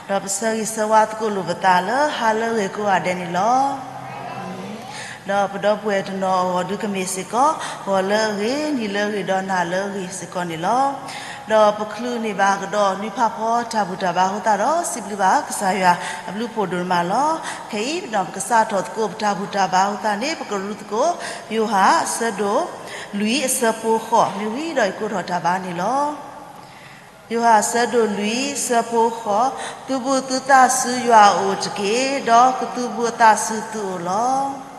ဒီးပဆၢဂ့ၤဆၢဝါသကိးလိာ်ပသးလၢဟါလၢအဂ့ၤကိးဂၤဒဲးန့ၣ်လီၤ. ဒီးပဒီပုၢ်ဝဲၢ်တနီၤအဂီၢ်ဒုးကမ့ၢ်စ့ၢ်ကီး ဂီၤလၢအဂ့ၤ, နံၤလၢအဂ့ၤ, ဒီးနၤလၢအဂ့ၤစ့ၢ်ကီးန့ၣ်လီၤ. ဒီးပချုးန့ၢ်ဘၣ်ကဒီးနွံဖးဖီတၢ်ဘူၣ်တၢ်ဘါအဃိသတးဒီး စံးဘျုးဘၣ်ကစၢ်ယွၤအဘျုးဖှိၣ်ဒိၣ်မးလီၤ. ခဲအံၤဒီး ပကစးထီၣ်သကိးပတၢ်ဘူၣ်တၢ်ဘါအဃိသတးန့ၣ် ပကရူသကိး ယိၤဟၣ်အဆၢဒိၣ်လွံၢ်အဆၢဖိဃိး မ့ၢ်ဝံၤဒီးယကိးထီၣ်တၢ်ဘါန့ၣ်လီၤ. ယိၤဟၣ်အဆၢဒိၣ်လွံၢ်အဆၢဖိဃိး, သုဘူးသုသးဆူယွၤအအိၣ်တက့ၢ်, ဒီးကသုဘူးအသးဆူသုအိၣ်လီၤ.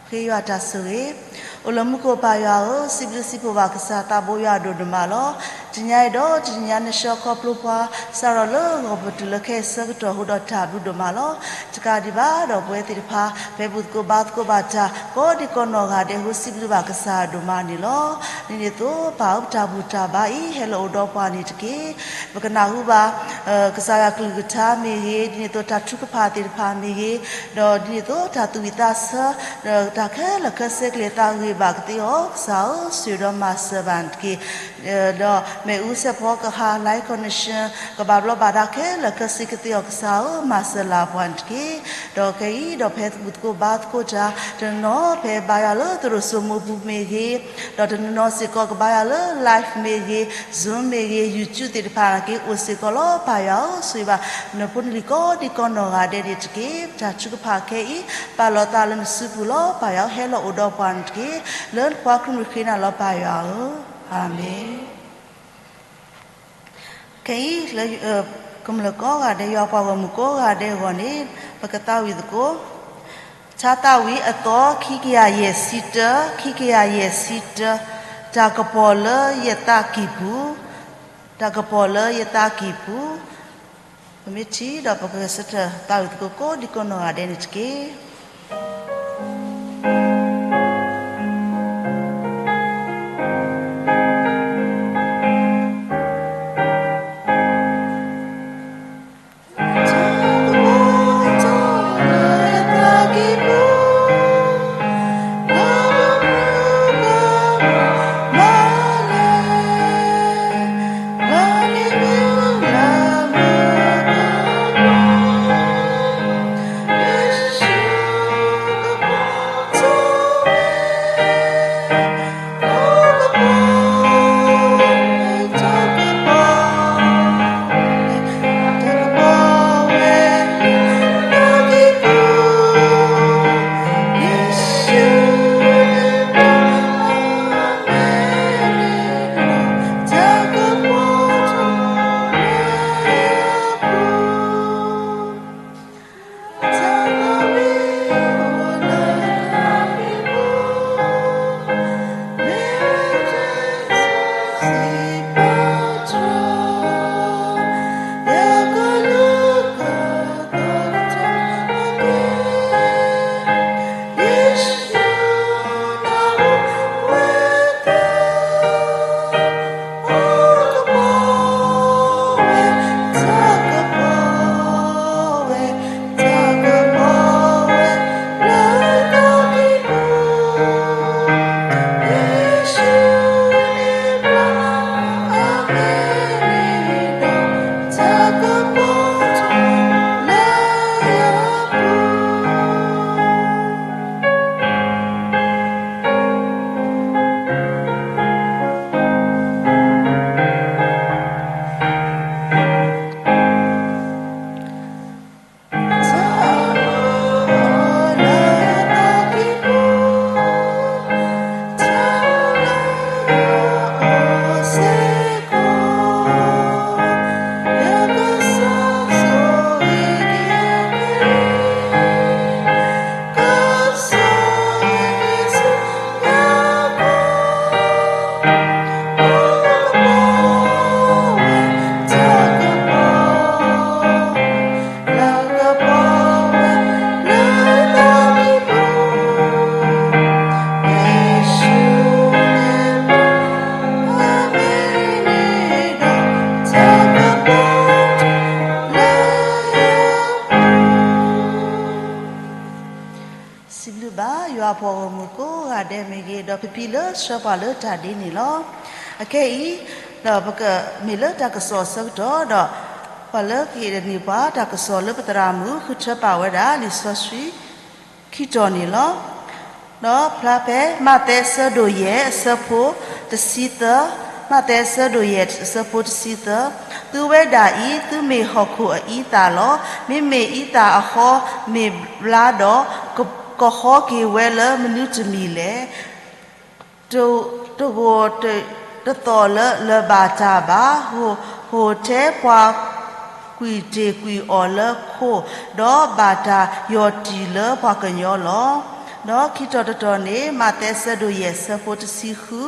ဃ့ယွၤတၢ်ဆိၣ်ဂ့ၤ. အိၣ်လၢမူခိၣ်ပၢ်ယွၤဧၢ, စံးဘျုးစံးဖှိၣ်ဘၣ်ကစၢ်သးဘိယွၤဒိၣ်ဒိၣ်မးလီၤ. တနံၤအံၤဒီးတနံၤညါ နဆှၢခီဖျိပှၤ စးထီၣ်လၢဂီၤပတုၤလၢခဲအံၤဆၢကတီၢ်အဃိဒီး တၢ်ဘျုးဒိၣ်မးလီၤ. တကးဒံးဘၣ်ဒီးပဝဲသ့ၣ်တဖၣ် ဖဲဘူၣ်သကိးဘါသကိးဘၣ်တၢ် ကိးဒံကိးနီၢ်ဂၤဒဲးအဃိ စံးဘျုးဘၣ်ကစၢ်ဒိၣ်မးန့ၣ်လီၤ. ဒ်န့ၣ်အသိး ပၢ်ဧၢ ပတၢ်ဘူၣ်တၢ်ဘါအံၤ ဟဲလီၤအိၣ်ဒီးပှၤန့ၣ်တက့ၢ်. ပကနၢ်ဟူဘၣ် ကစၢ်ယွၤကလုၢ်ကထါမ့ၢ်ဂ့ၤ, ဒ်န့ၣ်အသိးတၢ်ထုကဖၣ်သ့ၣ်တဖၣ်မ့ၢ်ဂ့ၤ, ဒီးဒ်န့ၣ်အသိးတၢ်သူၣ်ဝံၣ်သးဆၢ ဒီးတၢ်ခဲလၢာ်ခဲဆ့ကလဲၤသးဂ့ၤဘၣ်ကသ့အီၤ ကစၢ်ဧၢ ဆိၣ်ဂ့ၤဒီးမၤစၢၤဘၣ်န့ၣ်တက့ၢ်. ဒီးမ့ၣ်အူစဲးဖီကဟၣ် live connection ကဘၣ်ဘျီဘၣ်ဒါခဲလၢာ်ခဲဆ့ကသ့အီၤ ကစၢ်ဧၢ မၤစၢၤလၢပှၤန့ၣ်တက့ၢ်. ဒီးခဲအံၤဒီးဖဲဘူၣ်သကိးဘါသကိးတၢ် တနီၤနီၤဖဲဘါယွၤလၢသရိာ်စိမိပူၤမ့ၢ်ဂ့ၤ, ဒီးတနီၤနီၤစ့ၢ်ကီးကဘါယွၤလၢ live မ့ၢ်ဂ့ၤ, Zoom မ့ၢ်ဂ့ၤ, YouTube သ့ၣ်တဖၣ်န့ၣ်က့ အိၣ်စ့ၢ်ကီးလီၤ. ပၢ်ယွၤဧၢ ဆိၣ်ဂ့ၤဘၣ် နဖိနလံၤကိးဒံကိးနီၢ်ဂၤဒဲးန့ၣ်တက့ၢ်. ပတၢ်ထုကဖၣ်ခဲအံၤ ပာ်လီၤသးလၢနစုပူၤလီၤ. ပၢ်ယွၤဧၢ ဟဲလီၤအိၣ်ဒီးပှၤန့ၣ်တက့ၢ်. လၢနဖိခွါခရံာ်မုၢ်ဃ့နၤလီၤ ပၢ်ယွၤဧၢ, အၤမ့ၣ်. ခဲအံၤ လၢကမျၢၢ်ကိးဂၤဒဲး ယွၤပှၤဂီၢ်မုၢ်ကိးဂၤဒဲးအဂီၢ်န့ၣ် ပကသးဝံၣ်သကိး ထါသးဝံၣ်အသီ ခံကယၤယဲၢ်ဆံတၢ, ခံကယၤယဲၢ်ဆံတၢ, တၢ်ကပီၤလၢယသးကံၢ်ပူၤ, တၢ်ကပီၤလၢယသးကံၢ်ပူၤ. ပမ့ၢ်ထံၣ်ဒီးပကဂဲၤဆၢထၢၣ်သးဝံၣ်သကိးကိးဒံကိးနီၢ်ဂၤဒဲးန့ၣ်တက့ၢ်.စံးဘျုးဘၣ် ယွၤပှၤဂီၢ်မုၢ်ကိးဂၤဒဲးမ့ၢ်ဂ့ၤ, ဒီးဖံဖံလၢဆှၢပှၤလၢတၢ်ဒ့န့ၣ်လီၤ. အခဲအံၤ ဒီးပကမ့ၢ်လၢတၢ်ကစီၣ်အဆၢကတီၢ်ဒီး ပှၤလၢကဟ့ၣ်န့ၢ်ပှၤတၢ်ကစီၣ်လၢပသရၣ်မုၣ် ဃုထၢပာ်ဝဲဒၣ်လံာ်စီဆှံခံတီၤန့ၣ်လီၤ. ဒီးဖျါဖဲမးသဲအဆၢဒိၣ်ယဲၢ် အဆၢဖိတဆံသၢ, မးသဲအဆၢဒိၣ်ယဲၢ် အဆၢဖိတဆံသၢ, သုဝဲဒၣ်အံၤ သုမ့ၢ်ဟီၣ်ခိၣ်အအံသၣ်လီၤ. မ့မ့ၢ်အံသၣ်အဃီ မ့ၢ်ဘျါဒီး ကဟီက့ၤဝဲလၢမနုၤတမံၤလဲၣ်. တဂိာ်တသီၣ်လၢလၢၤဘၣ်တၢ်ဘၣ်, ဟိၣ်ထဲပှၤကွံာ်တ့ၢ်ကွံာ်အီၤလၢခိ, ဒီးဘၣ်တၢ်ယီၢ်တံၢ်လၢပှၤကညီလီၤ. ဒီးခံတီၤတတီၤန့ၣ် မးသဲအဆၢဒိၣ်ယဲၢ် အဆၢဖိတဆံဃု,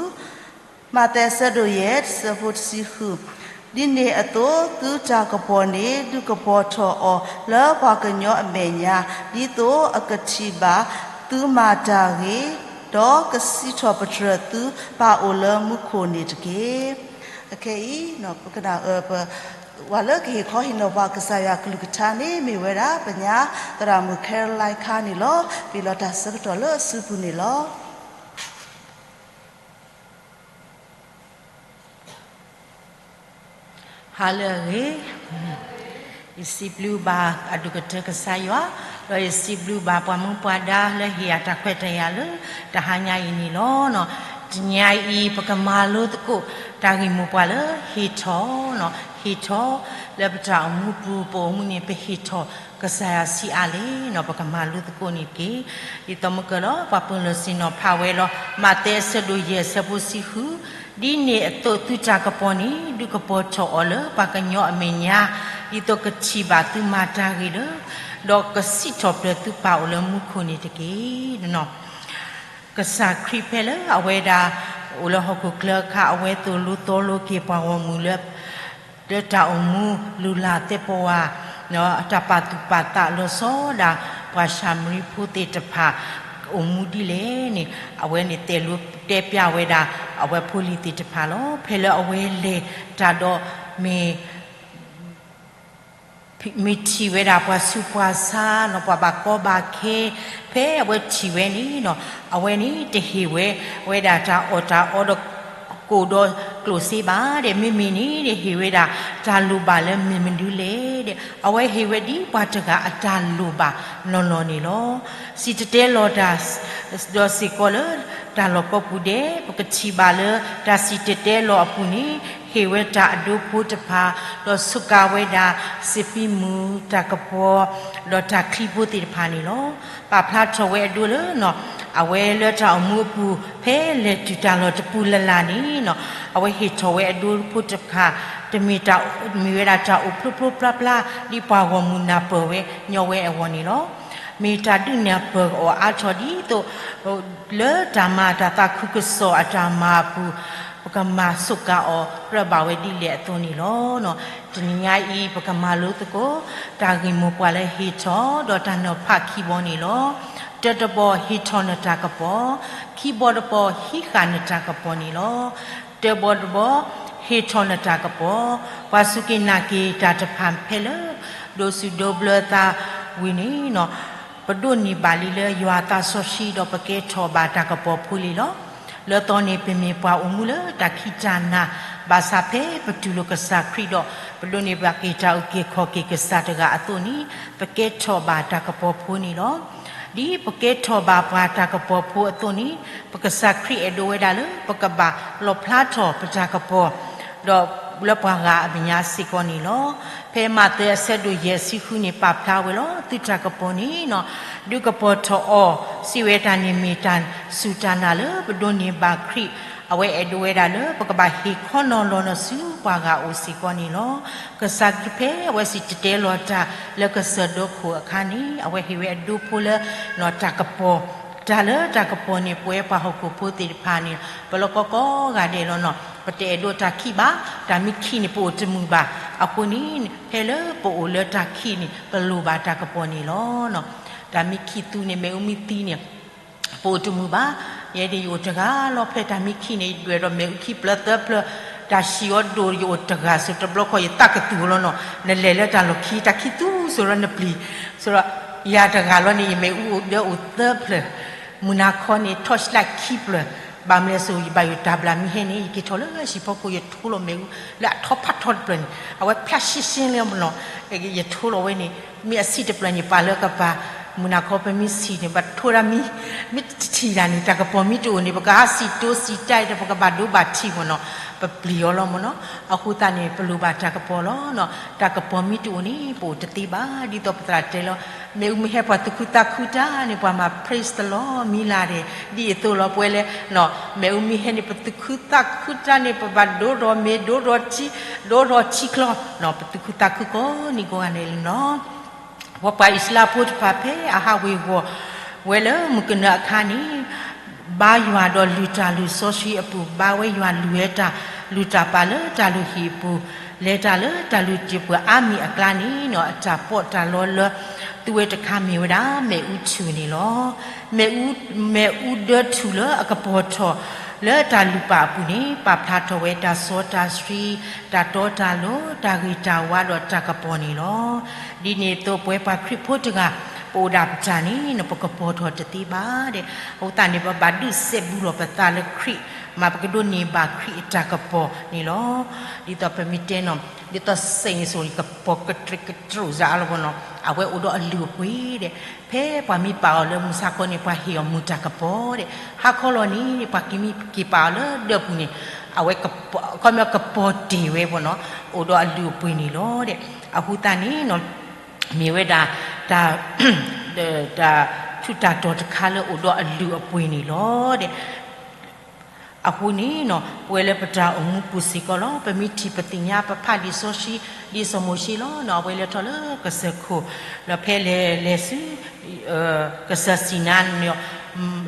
မးသဲအဆၢဒိၣ်ယဲၢ် အဆၢဖိတဆံဃု, ဒ်န့ၣ်အသိး သုတၢ်ကပီၤန့ၣ် ဒုးကပီၤထီၣ်အီၤလၢပှၤကညီအမဲာ်ညါ, ဒ်သိးအကထံၣ်ဘၣ်သုမၤတၢ်ဂ့ၤ, ဒီးကစံးထီၣ်ပတြၢၤသုပၢ်အိၣ်လၢမူခိၣ်န့ၣ်တက့ၢ်. အခဲအံၤ ပကနၣ်အၢ ပ ပှၤလၢကဟ့ၣ်ခီဟ့ၣ်နီၤပှၤကစၢ်ယွၤကလုၢ်ကထါန့ၣ် မ့ၢ်ဝဲဒၣ် ပညါသရၣ်မုၣ် Caroline Carr န့ၣ်လီၤ. ပ့ၤလီၤတၢ်ဆၢကတီၢ်လၢအစုပူၤန့ၣ်လီၤ. ဟါလၢအဂ့ၤ, ယစံးဘျုးဘၣ်အဒိၣ်ကတၢၢ်ကစၢ်ယွၤ, ဒီးယစံးဘျုးဘၣ်ပှၤမူပှၤဒါလၢဟ့ၣ်ယၤတၢ်ခွဲးတၢ်ယာ်လၢတဟါညါအံၤန့ၣ်လီၤ. တနံၤညါအံၤ ပကမၤလိသကိးတၢ်ဂ့ၢ်မိၢ်ပှၢ်လၢဟ့ၣ်ထီၣ်, ဟ့ၣ်ထီၣ်လၢပတၢ်အိၣ်မူပူၤ ပအိၣ်မူန့ၣ် ပဟ့ၣ်ထီၣ်ကစၢ်ယွၤဆံးအါလဲၣ်န့ၣ် ပကမၤလိသကိးန့ၣ်တက့ၢ်. ဒ်သိးမုၢ်ကၢၢ်လီၤ ပှၤပၢၤလီၢ်ဆ့ၣ်နီၤဖးဝဲလီၤ. မးသဲအဆၢဒိၣ်ယဲၢ် အဆၢဖိတဆံဃု, ဒ်န့ၣ်အသိးသုတၢ်ကပီၤန့ၣ် ဒုးကပီၤထီၣ်အီၤလၢပှၤကညီအမဲာ်ညါ, ဒ်သိးကထံၣ်ဘၣ်သုမၤတၢ်ဂ့ၤလၢ ဒီးကစံးထီၣ်ပတြၢၤသုပၢ်အိၣ်လၢမူခိၣ်န့ၣ်တက့ၢ်. ကစၢ်ခရံာ်ဖဲလၢအဝဲဒၣ်အိၣ်လၢဟီၣ်ခိၣ်ချၢအခါ အဝဲသိၣ်လိသီလိက့ၤပှၤဂီၢ်မုၢ်လၢ လၢတၢ်အိၣ်မူလုၢ်လၢ်သဲပဝး, တၢ်ပာ်သူၣ်ပာ်သးလီၤဆီဒၣ် ပှၤၡၤမရံဖိသ့ၣ်တဖၣ် အိၣ်မူဒ်လဲၣ်န့ၣ် အဝဲန့ၣ်တဲလိၤတဲပျးဝဲဒၣ် အဝဲဖိလံၤသ့ၣ်တဖၣ်လီၤ. ဖဲလၢအဝဲလဲၤတၢ်ဒီးမ့ၢ် မ့ၢ်ထံၣ်ဝဲဒၣ်ပှၤဆူးပှၤဆါန့ၣ် ပှၤဘၣ်ကီဘၣ်ခဲ, ဖဲအဝဲထံၣ်ဝဲန့ၣ် အဝဲန့ၣ်တဟ့ၣ်ဝဲ ဝဲဒၣ်တၢ်အီၣ်တၢ်အီဒီး ကိၣ်ဒီးကျိၣ်စ့ဘၣ်ဒီး မ့မ့ၢ်န့ၣ် တဟ့ၣ်ဝဲဒၣ်တၢ်လိၣ်ဘၣ်လၢမ့ၢ်မနုၤလဲၣ်ဒီး အဝဲဟ့ၣ်ဝဲဒ်ပှၤတဂၤအတၢ်လိၣ်ဘၣ်နီၢ်နီၢ်န့ၣ်လီၤ. စံၣ်တဲၤတဲလီၤတၢ် ဒီးစ့ၢ်ကီးလၢတၢ်လီၢ်ကိးပူၤဒဲး ပကထံၣ်ဘၣ်လၢတၢ်စံၣ်တဲၤတဲလီၤအပူၤန့ၣ် ဟ့ၣ်ဝဲတၢ်အဒိဖိတဖၣ် ဒီးစူးကါဝဲဒၣ်စံးပံမုၣ် တၢ်ကပီၤ ဒီးတၢ်ချံဖိသ့ၣ်တဖၣ်န့ၣ်လီၤ. ပာ်ဖျါထီၣ်ဝဲအဒိလၢ အဝဲလၢတၢ်အိၣ်မူအပူၤ ဖဲလဲၤတုၤတၢ်လီၢ်တပူၤလၢ်လၢ်န့ၣ် အဝဲဟ့ၣ်ထီၣ်ဝဲအဒိဖိတဖၣ် တမ့ၢ်တၢ် မ့ၢ်ဝဲဒၣ်တၢ်အိၣ်ဖျိဖျိဖျါဖျါ ဒ်ပှၤဂီၢ်မုၢ်နၢ်ပၢၢ်ဝဲညီဝဲအဂီၢ်န့ၣ်လီၤ. မ့ၢ်တၢ်ဒုးနၢ်ပၢၢ်အီၤအါထီၣ်ဒ်သိး လၢတၢ်မၤတၢ်သးခုကစီၣ်အတၢ်မၤအပူၤ ပကမၤစူးကါအီၤကြၢးဘၣ်ဝဲဒ်လဲၣ်အသိးန့ၣ်လီၤ. တနံၤညါအံၤ ပကမၤလိသကိး တၢ်ဂ့ၢ်မိၢ်ပှၢ်လၢဟ့ၣ်ထီၣ် ဒီးတၢ်နီၤဖးခံဘီန့ၣ်လီၤ. တၢတဘီ ဟ့ၣ်ထီၣ်နတၢ်ကပီၤ, ခံဘီတဘီ ဟံးဃာ်နတၢ်ကပီၤန့ၣ်လီၤ. တၢဘီတဘီ ဟ့ၣ်ထီၣ်နတၢ်ကပီၤ, ပှၤစူၢ်က့ၤနာ်က့ၤတၢ်တဖၣ်ဖဲလၢ ဒိးစူၣ်ဒိးဘျၢသးဝံၤန့ၣ် ပဒိးန့ၢ်ဘၣ်လံလၢယွၤအသးစီဆှံဒီးပကဲထီၣ်ဘၣ်တၢ်ကပီၤဖိလံလီၤ. လၢသီန့ၣ်ပမ့ၢ်ပှၤအိၣ်မူလၢတၢ်ခံးတၢ်နၤ ဘၣ်ဆၣ်ဖဲပတူၢ်လိာ်ကစၢ်ခရံာ်ဒီး ပဒိးန့ၢ်ဘၣ်က့ၤတၢ်အုၣ်က့ၤခီၣ်က့ၤကစၢ်တဂၤအသိးန့ၣ် ပကဲထီၣ်ဘၣ်တၢ်ကပီၤဖိန့ၣ်လီၤ. ဒ်ပကဲထီၣ်ဘၣ်ပှၤတၢ်ကပီၤဖိအသိးန့ၣ် ပကစၢ်ခရံာ်အဲၣ်ဒိးဝဲဒၣ်လၢပကဘၣ်လီၣ်ဖျါထီၣ်ပတၢ်ကပီၤ ဒီးလၢပှၤဂၤအမဲာ်ညါစ့ၢ်ကီးန့ၣ်လီၤ. ဖဲမးသဲအဆၢဒိၣ်ယဲၢ်အဆံဃုန့ၣ် ပာ်ဖျါဝဲလီၤ. သုတၢ်ကပီၤန့ၣ် ဒုးကပီၤထီၣ်အီၤ စံးဝဲတၢ်န့ၣ်မ့ၢ်တၢ်စူၢ်တၢ်နာ်လၢပဒိးန့ၢ်ဘၣ်ခရံာ် အဝဲအဲၣ်ဒိးဝဲဒၣ်လၢပကဘၣ်ဟ့ၣ်ခီနီၤလီၤနီၤဆူပှၤဂၤအအိၣ်စ့ၢ်ကီးန့ၣ်လီၤ. ကစၢ်ခရံာ်ဖဲအဝဲစံၣ်တဲၤတဲလီၤတၢ်လၢကစၢၢ်ဒီခိၣ်အခါန့ၣ် အဝဲဟ့ၣ်ဝဲအဒိဖိလၢ တၢ်ကပီၤ တၢ်လၢတၢ်ကပီၤန့ၣ် ပဝဲပှၤဟီၣ်ခိၣ်ဖိသ့ၣ်တဖၣ်န့ၣ် ပလီၢ်ကီကီဂၤဒဲးလီၤနီၤ. ပတအဲၣ်ဒိးတၢ်ခံးဘၣ်, တၢ်မံခံးန့ၣ် ပအိၣ်တမုာ်ဘၣ်. အဃိန့ၣ် ဖဲလၢပအိၣ်လၢတၢ်ခံးန့ၣ် ပလိၣ်ဘၣ်တၢ်ကပီၤန့ၣ်လီၤ. တၢ်မံခံးသူန့ၣ် မ့ၣ်အူမံသံန့ၣ် ပအိၣ်တမုာ်ဘၣ်. ယဲဒၣ်ယအိၣ်တဂၤလီၤ ဖဲတၢ်မံခံးန့ၣ် ယဒွဲၣ်ဒီးမ့ၣ်အူခံဖျၢၣ်သၢဖျၢၣ်, တၢ်ဟံးအီၤဒိၣ် ယအိၣ်တဂၤ ဆိတဘျီခီ ယသးကသူၣ်လီၤနီၤ. နလဲၤလၢတၢ်လီၢ်ခံ တၢ်ခံးသူ ဆိဒီးနပျံၤ, ဆိဒီး ယၤတဂၤလီၤန့ၣ် ယမ့ၣ်အူဒၢအိၣ်သၢဖျၢၣ်, မုၢ်နၤခီန့ၣ် ထီၣ်ရှဲခံဖျၢၣ် ဘၣ်မနုၤလဲၣ်စိၤ ယဘၣ်ယိၣ်တၢ်ဘျၣ်မံၤဟဲန့ၣ် ယက့ၤထီၣ်လၢဟံၣ်ဖီခိၣ် ယထိလီၤမ့ၣ်အူ လၢအထီဖးထီတဖျၢၣ်န့ၣ် အဝဲဖျါရှဲရှဲလၢမနီၤ, ယထိလီၤဝဲန့ၣ် မ့ၢ်အဆံးတဖျၢၣ်န့ၣ် ပာ်လၢကပၤ, မုၢ်နၤခီပမ့ၢ်ဆံးန့ၣ် ဘၣ်ထိဒၣ်မံၤ, မ့ၢ်တထံၣ်ဒၣ်န့ၣ် တၢ်ကပီၤမ့ၢ်တအိၣ်န့ၣ် ပကဟးစံၣ်တိစံၣ်တၢ်ဒီး ပကဘၣ်ဒိဘၣ်ထံးမနီၤ, ပပျံၤအီၤလီၤမနီၤ. အဃိသတးန့ၣ် ပလိၣ်ဘၣ်တၢ်ကပီၤလီၤ. တၢ်ကပီၤမ့ၢ်တအိၣ်န့ၣ် ပအိၣ်တသ့ဘၣ်. ဒ်သိးပသရၣ်တဲလီၤ မ့ၣ်အူမ့ၢ်ဟဲပှၤသူၣ်ခုသးခုတၢ်န့ၣ် ပှၤမၤ praise the Lord မံၤလၢ်ဒဲး ဒ်အသိးလီၤ. ပဝဲလၢ မ့ၣ်အူမ့ၢ်ဟဲန့ၣ် ပသူၣ်ခုသးခုတၢ်န့ၣ် ပဘၣ်ဒိဒီးမ့ၤ ဒိဒီးထံ ဒိဒီးထံချီ, ပသူၣ်ခုသးခုကိးနံၤကိးဂၤန့ၣ်လီၤ. ပှၤပှၤအံၣ်စရ့လးဖိတဖၣ် ဖဲအဟးဝ့ၤဝီၤဝဲလၢမုၢ်ကနၢအခါန့ၣ် ဘါယွၤဒီးလုၢ်တၢ်လုၢ်စီဆှံအပူၤ, ဘါဝဲယွၤလုၢ်ဝဲတၢ်လုၢ်တၢ်ပာ်လၢတၢ်လုၢ်ဟံၣ်အပူၤ, လဲၤတၢ်လၢတၢ်လုၢ်တၢ်ပှ့ၤအါမံၤအကျါန့ၣ် အတၢ်ပီးတၢ်လီလၢ သူဝဲတခါမ့ၢ်ဝဲဒၣ် မ့ၣ်အူထူၣ်န့ၣ်လီၤ. မ့ၣ်အူ, မ့ၣ်အူဒၢထူၣ်လၢအကပီၤထီၣ်လၢတၢ်လုၢ်ပာ်အပူၤန့ၣ် ပာ်ဖျါထီၣ်ဝဲတၢ်စီတၢ်ဆှံ, တၢ်တီတၢ်လိၤ, တၢ်ဂ့ၤတၢ်ဝါဒီးတၢ်ကပီၤန့ၣ်လီၤ. ဒ်န့ၣ်အသိး ပဝဲပှၤခရံာ်ဖိတဂၤ ပအိၣ်ဒၣ်ပတၢ်န့ၣ် ပကပီၤထီၣ်တသ့ဘၣ်ဒဲး. အဃိသတးန့ၣ် ပဘၣ်ဒုးစဲးဘူးလီၤပသးလၢခရံာ်, မ့ၢ်ပကဒိးန့ၢ်ဘၣ်ခရံာ်အတၢ်ကပီၤန့ၣ်လီၤ. ဒ်သိးပမ့ၢ်တဲနီၤ ဒ်သိးစ့ၣ်န့ၣ်စိၤန့ၣ် ကပီၤကတြဲးကတြိာ်စ့ၢ်အါလီၤဘီနီၤ, အဝဲအိၣ်ဒီးအလုၢ်အပှ့ၤဒဲး. ဖဲပှၤမ့ၢ်ပာ်အီၤလၢမုၢ်ဆါခီန့ၣ် ပှၤဟ့ၣ်အီၤမုၢ်တၢ်ကပီၤဒဲး. ဟါခီလီၤန့ၣ် ပှၤကမ့ၢ်က့ၤပာ်အီၤလၢဒၢးပူၤန့ၣ် အဝဲ ခီမ့ၢ်ကပီၤတ့ၢ်ဝဲဘီနီၤ, အိၣ်ဒီးအလုၢ်အပှ့ၤန့ၣ်လီၤဒဲး. အဃိသတးန့ၣ် မ့ၢ်ဝဲဒၣ် တၢ် တၢ်ထူးတၢ်တီၤတခါလၢအိၣ်ဒီးအလုၢ်အပှ့ၤန့ၣ်လီၤဒဲး. အဃိန့ၣ် ပဝဲလၢပတၢ်အိၣ်မူပူၤစ့ၢ်ကီးလီၤ. ပမ့ၢ်ထံၣ်ပသ့ၣ်ညါ ပဖးလံာ်စီဆှံ ဒ်စီၤမိၤၡ့လီၤ. အဝဲလဲၤထီၣ်လၢကစၢၢ်ခိၣ် ဒီးဖဲလဲၤလဲၤဆူ ကစၢၢ်စံၤနါန့ၣ်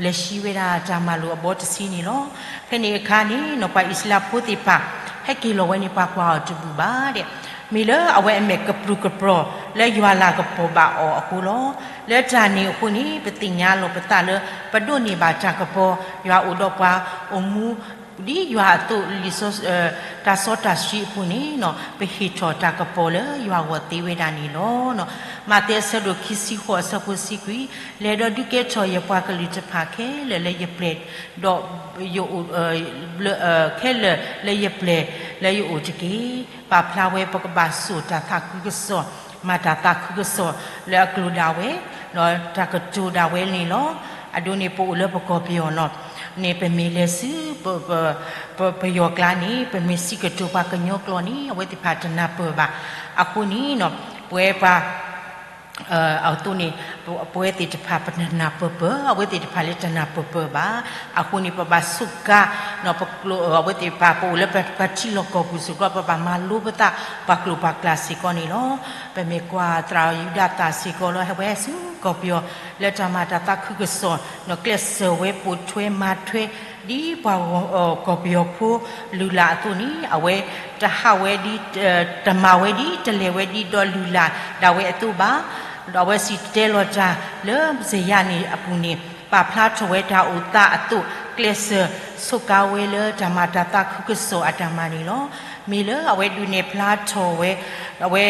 လဲၤဟံးဝဲဒၣ်တၢ်မၤလိာ်အဘီတဆံန့ၣ်လီၤ. ဖဲန့ၣ်အခါန့ၣ် ပှၤအံၣ်စရ့လးဖိသ့ၣ်တဖၣ် ဟဲက့ၤလီၤဝဲန့ၣ် ပှၤကွၢ်အီၤတဘူၣ်ဘၣ်ဒဲး. မ့ၢ်လၢအဝဲအမဲာ်ကပြုၢ်ကပြီၤ လၢယွၤလၤကပီၤဘၣ်အီၤအဃိလီၤ. လၢတၢ်န့ၣ်အဃိန့ၣ် ပသ့ၣ်ညါလီၤပသးလၢ ပဒိးန့ၢ်ဘၣ်တၢ်ကပီၤ, ယွၤအိၣ်ဒီးပှၤအိၣ်မူ ဒ်ယွၤအသိး တၢ်စီတၢ်ဆှံအပူၤန့ၣ် ပဟ့ၣ်ထီၣ်တၢ်ကပီၤလၢယွၤဂီၢ်သ့ဝဲဒၣ်န့ၣ်လီၤ. မးသဲအဆၢဒိၣ်ခံဆံဃိးအဆၢဖိဆံခွံ, လဲၤဒီးဒုးကဲထီၣ်ယပှၤကလုာ်တဖၣ်ခဲလၢာ်လၢယပျဲၢ်, ဒီး ယအိၣ် ခဲလၢာ်လၢယပျဲၢ်လၢယအိၣ်တက့ၢ်. ပာ်ဖျါဝဲပကဘၣ်စိာ်တၢ်သးခုကစီၣ်, မၤတၢ်သးခုကစီၣ်လၢအကျိၤဒၣ်ဝဲ, ဒီးတၢ်ကတိၤဒၣ်ဝဲန့ၣ်လီၤ. အဒိန့ၣ် ပအိၣ်လၢပကီၢ်ပယီၤနီၤ, န့ၣ်ပမ့ၢ်လဲၤဆူ ပယီၤကျါန့ၣ် ပမ့ၢ်စံးကတိၤပှၤကညီကျိာ်န့ၣ် အဝဲသ့ၣ်တဖၣ်တနၢ်ပၢၢ်ဘၣ်. အဃိန့ၣ် ပဝဲပှၤ အသိးန့ၣ် ပဝဲသ့ၣ်တဖၣ်ပတနၢ်ပၢၢ်ပၢၢ်, အဝဲသ့ၣ်တဖၣ်လၢတနၢ်ပၢၢ်ပၢၢ်ဘၣ်. အဃိန့ၣ် ပဘၣ်စူးကါ အဝဲသ့ၣ်တဖၣ် ပအိၣ်လၢပထံလီၢ်ကီၢ်ပူၤစ့ၢ်ကီး ပဘၣ်မၤလိပသး ပှၤကျိာ်ပှၤကျဲစ့ၢ်ကီးန့ၣ်လီၤ. ပမ့ၢ်ကွၢ်သရၣ်ယူဒၤသၣ်စ့ၢ်ကီးလၢ ဟဲဝဲဆူကီၢ်ပယီၤ လၢတၢ်မၤတၢ်သးခုကစီၣ် ကျဲးစၢးဝဲပိာ်ထွဲမၤထွဲ ဒ်ပှၤကီၢ်ပယီၤဖိလုၢ်လၢ်အသိးန့ၣ် အဝဲတဟးဝဲဒ် တမၤဝဲဒ် တလဲၤဝဲဒ်ဒီးလုၢ်လၢ်ဒၣ်ဝဲအသိးဘၣ်. ဒီးအဝဲစံၣ်တဲၤတဲလီၤတၢ်လၢစဲယၤန့ၣ်အပူၤန့ၣ် ပာ်ဖျါထီၣ်ဝဲတၢ်အိၣ်သးအသိး ကျဲးစၢးဆိးကါဝဲလၢတၢ်မၤတၢ်သးခုကစီၣ်အတၢ်မၤန့ၣ်လီၤ. မ့ၢ်လၢအဝဲဒုးနဲၣ်ဖျါထီၣ်ဝဲ အဝဲ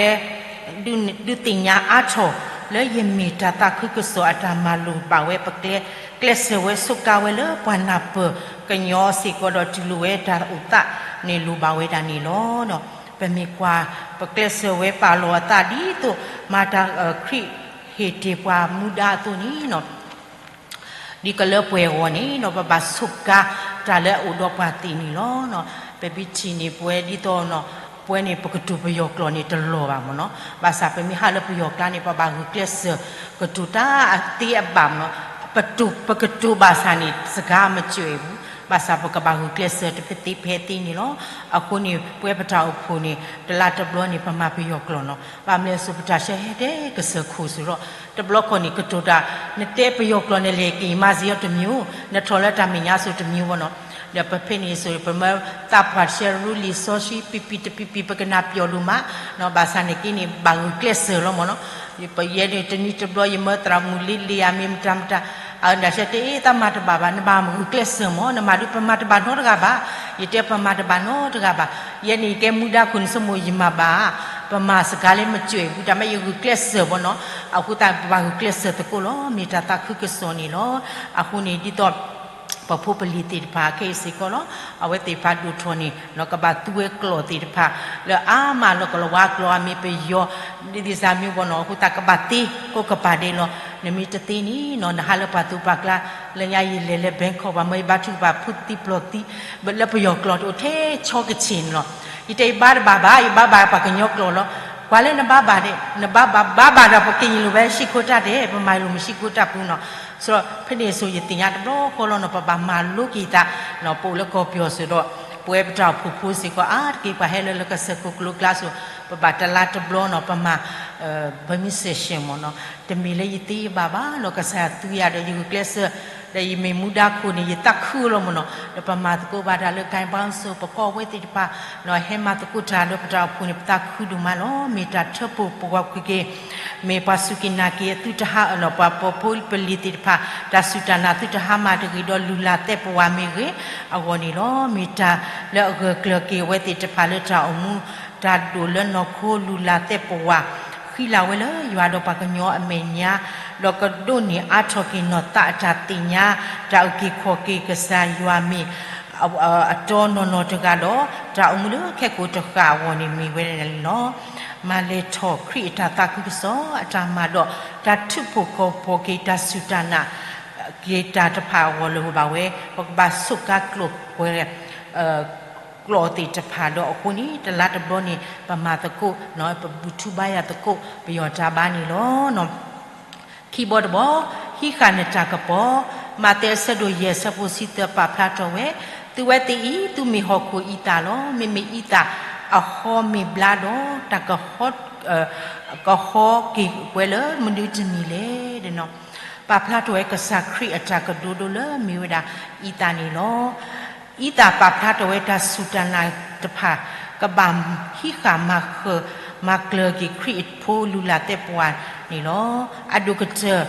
ဒုးသ့ၣ်ညါအါထီၣ် လၢယမ့ၢ်တၢ်သးခုကစီၣ်အတၢ်မၤလိာ်ဘၣ်ဝဲ ပကျဲး ကျဲးစၢးဝဲဆိးကါဝဲလၢပှၤနၢ်ပၢၢ်ကညီစ့ၢ်ကီးဒီး တူၢ်လိာ်ဝဲတၢ်အိၣ်သးန့ၣ်လိၣ်ဘၣ်ဝဲဒၣ်န့ၣ်လီၤ. ပမ့ၢ်ကွၢ် ပကျဲးစၢးဝဲပာ်လီၤအသးဒ်သိး မၤတၢ် ခရံာ်ဟ့ၣ်တ့ၢ်ပှၤမူဒါအသိးန့ၣ် ဒ်ကလၢပှဲၤအဂီၢ်န့ၣ် ပဘၣ်ဆိးကါတၢ်လၢအအိၣ်ဒီးပှၤသ့ၣ်န့ၣ်လီၤ. ပမ့ၢ်ထံၣ်န့ၣ် ပဝဲဒ်သိး ပဝဲန့ၣ် ပကတိၤပယီၤကျိာ်န့ၣ်တလီၤဘၣ်မ့ၢ်နီၤ. ဘၣ်ဆၣ်ပမ့ၢ်ဟးလၢပယီၤကျါန့ၣ် ပဘၣ်ဂုာ်ကျဲးစၢးကတိၤတၢ်အသ့အဘၣ်မ့ၢ်နီၤ. ပတိၤ ပကတိၤဘၣ်ဆၣ်န့ၣ် စကားမကြွယ်ဘူး, ဘၣ်ဆၣ်ပကဘၣ်ဂုာ်ကျဲးစၢးတဖဲသ့ဖဲသ့န့ၣ်လီၤ. အဃိန့ၣ် ပဝဲပတၢ်အိၣ်ဖှိၣ်န့ၣ် တလါတဘျီန့ၣ် ပမၤပယီၤကျိာ်နီၤ. ဘၣ်မနုၤလဲၣ်စိၤ ပတၢ်ဆှၢဟဲတဲကစၢၢ်ခိၣ်စ့ၢ်ဒီး တဘျီခီန့ၣ် ကတိၤတၢ် နတဲပယီၤကျိာ်န့ၣ်လဲၣ်က့ၤ မၤစ့ၢ်အီၤတမံၤ, နထီၣ်လၢတၢ်မဲာ်ညါစိၤတမံၤဘၣ်နီၤ. ဒီးပဖဲန့ၣ်စိၤ ပမၢသးပှၢ်ဆှၢရူလံာ်စီဆှံ ပံပံတပံပံ ပကနၢ်ပၢၢ်ဒိၣ်မးနီၤ. ဘၣ်ဆၣ်န့ၣ်က့န့ၣ် ဘၣ်ဂုာ်ကျဲးစၢးလီၤမ့ၢ်နီၤ. ယဲန့ၣ် တနံၤတဘျီ ယမၢသရၣ်မုၣ်လံလံဧါ မ့ၢ်မတၤမတၤ အဝဲဒၣ်တဲ တအဲၣ် သးမၤတဘၣ်ဘၣ်, နဘၣ်ဂုာ်ကျဲးစၢးမ့ၢ်, နမၤဒုး ပမၤတဘၣ်နီတဂၤဘၣ်. ယတဲ ပမၤတဘၣ်နီတဂၤဘၣ်. ယဲန့ၣ် ယကဲမူဒါခိၣ်န့ၣ် ဆိကမိၣ်ယမၤဘၣ်, ပမၤစကားလၢမကြွယ်ဘူး, တၢ်မ့ၢ်ယဂုာ်ကျဲးစၢးဘီနီၤ. အဃိသတး ပဘၣ်ဂုာ်ကျဲးစၢးသကိးလီၤ, မ့ၢ်တၢ်သးခုကစီၣ်န့ၣ်လီၤ. အဃိန့ၣ် ဒ်သိး ကီၢ်ဖိပလံၤသ့ၣ်တဖၣ်ခဲအံၤစ့ၢ်ကီးလီၤ. အဝဲသ့ၣ်တဖၣ်ဒိၣ်ထီၣ်န့ၣ် ကဘၣ်သူဝဲကျိာ်သ့ၣ်တဖၣ် လၢအါမးလၢကလၤဝါကျိာ်အမ့ၢ်ပယီၤ ဒ်သးမ့ၢ်ဝဲနီၤ အဃိသတးကဘၣ်သ့ကိးကပၤဒဲးလီၤ. နမ့ၢ်တသ့န့ၣ်နီၤ နဟးလၢပှၤသူပှၤကျါ လၢညါယလဲၤလၢ Bangkok ဘၣ်မ့ၢ်ယဘါထုကဖၣ်ဖုသံပျိာ်သံ လၢပယီၤကျိာ်တအိၣ်ထဲဆီကဆ့ၣ်န့ၣ်လီၤ. ယတဲယဘါတဘၣ်ဘၣ် ယဘါဘၣ်ပှၤကညီကျိာ်လီၤ. ကွၢ်လၢနဘါဘၣ်န့ၣ် နဘါဘၣ်ဘၣ်ဘၣ်ဒီးပက့ၤယံာ်လိာ်ဝဲဟံၣ်ခိၣ်တၢ်ဒဲး ပမၤလိာ်မုၢ်ဟံၣ်ခိၣ်တၢ်ပူၤနီၤ. ဆိုတော့ဖဲန့ၣ်အစိၤယသ့ၣ်ညါတဘျီဃီလီၤနီၤ ပဘၣ်မၤလိက့ၤသး ပအိၣ်လၢကီၢ်ပယီၤစ့ၢ်ဒီး ပဝဲပတၢ်အိၣ်ဖှိၣ်ဖိစ့ၢ်ကီး အါတက့ၢ်ပှၤဟဲလၢလၢကစၢၢ်ခိၣ်ကျိကျါစိၤ ပဘၣ်တလါတဘျီနီၤ ပမၤ Burmese session မ့ၢ်နီၤ. တမ့ၢ်လၢယသ့ယဘၣ်ဘၣ်နီၤ ကစၢ်ယွၤသူယၤဒီးယဂုာ်ကျဲးစၢး ဒီးယမ့ၢ်မူဒါခိၣ်န့ၣ် ယသးခုလီၤမ့ၢ်နီၤ. ဒီးပမၤသကိးဘၣ်တၢ်လၢ ကဲဘါစိၤ ပကီၢ်ဝဲသ့ၣ်တဖၣ်နီၤ ဟဲမၤသကိးတၢ်ဒီးပတၢ်အိၣ်ဖှိၣ်န့ၣ် ပသးခုဒိၣ်မးလီၤ. မ့ၢ်တၢ်ထၢဖှိၣ်ပဂီၢ်ကွံာ်က့ၤ မ့ၢ်ပှၤစူၢ်က့ၤနာ်က့ၤအသုတဟါနီၤ ပှၤပိာ်ဖိပလံၤသ့ၣ်တဖၣ် တၢ်စူၢ်တၢ်နာ်သုတဟါမၢ်တဂ့ၤဒီးလုၢ်လၢ်သဲပဝးမ့ၢ်ဂ့ၤ အဂီၢ်န့ၣ်လီၤ. မ့ၢ်တၢ်လၢအဂၢၢ်ကျၢၤက့ၤအဝဲသ့ၣ်တဖၣ်လၢတၢ်အိၣ်မူ တၢ်ဒိၣ်လၢနီၢ်ခိလုၢ်လၢ်သဲပဝး ဃံလၤဝဲလၢယွၤဒီးပှၤကညီအမဲာ်ညါ ဒီးကဒိးန့ၢ်အါထီၣ်က့ၤနီၢ်သးအတၢ်သ့ၣ်ညါ တၢ်အုၣ်က့ၤခီၣ်က့ၤကစၢ်ယွၤမ့ၢ် အတီနီၢ်နီၢ်တဂၤဒီး တၢ်အိၣ်မူလၢခဲကိာ်တဃၣ်အဂီၢ်န့ၣ်မ့ၢ်ဝဲန့ၣ်လီၤ. မၤလဲၤထီၣ်ခရံာ်အတၢ်သးခုကစီၣ်အတၢ်မၤဒီး တၢ်ထုးဖှိၣ်ခီၣ်ဖီၣ်က့ၤတၢ်စူၢ်တၢ်နာ် က့ၤတၢ်တဖၣ်အဂီၢ်လၢၤဘၣ်ဝဲ ပကဘၣ်ဆိးကါကျိာ်ကွဲ ကျိာ်သ့ၣ်တဖၣ်ဒီးအဃိန့ၣ် တလါတဘျီန့ၣ် ပမၤသကိး ပဘူၣ်ထူဘါယွၤသကိး ပယီၤတၢ်ဘါန့ၣ်လီၤ. ခံဘီတဘီ, ဟံးဃာ်နတၢ်ကပီၤ, မးသဲအဆၢဒိၣ်ယဲၢ်အဆၢဖိဆံသၢပာ်ဖျါထီၣ်ဝဲ, သုဝဲသ့ၣ်အံၤ သုမ့ၢ်ဟီၣ်ခိၣ်အံသၣ်လီၤ. မ့မ့ၢ်အံသၣ်အဃီမ့ၢ်ဘျါဒီး တၢ်ကဟီ ကဟီက့ၤဝဲလၢမနုၤတမံၤလဲၣ်. ပာ်ဖျါထီၣ်ဝဲကစၢ်ခရံာ်အတၢ်ကဒိဒိလၢမ့ၢ်ဝဲဒၣ်အံသၣ်န့ၣ်လီၤ. အံသၣ်ပာ်ဖျါထီၣ်ဝဲတၢ်စူၢ်တၢ်နာ်တဖၣ် ကဘၣ်ဟံးဃာ်မၤဃၢၤ မၤကျၢၤက့ၤခရံာ်ဖိလုၢ်လၢ်သဲပဝးန့ၣ်လီၤ. အဒိၣ်ကတၢၢ်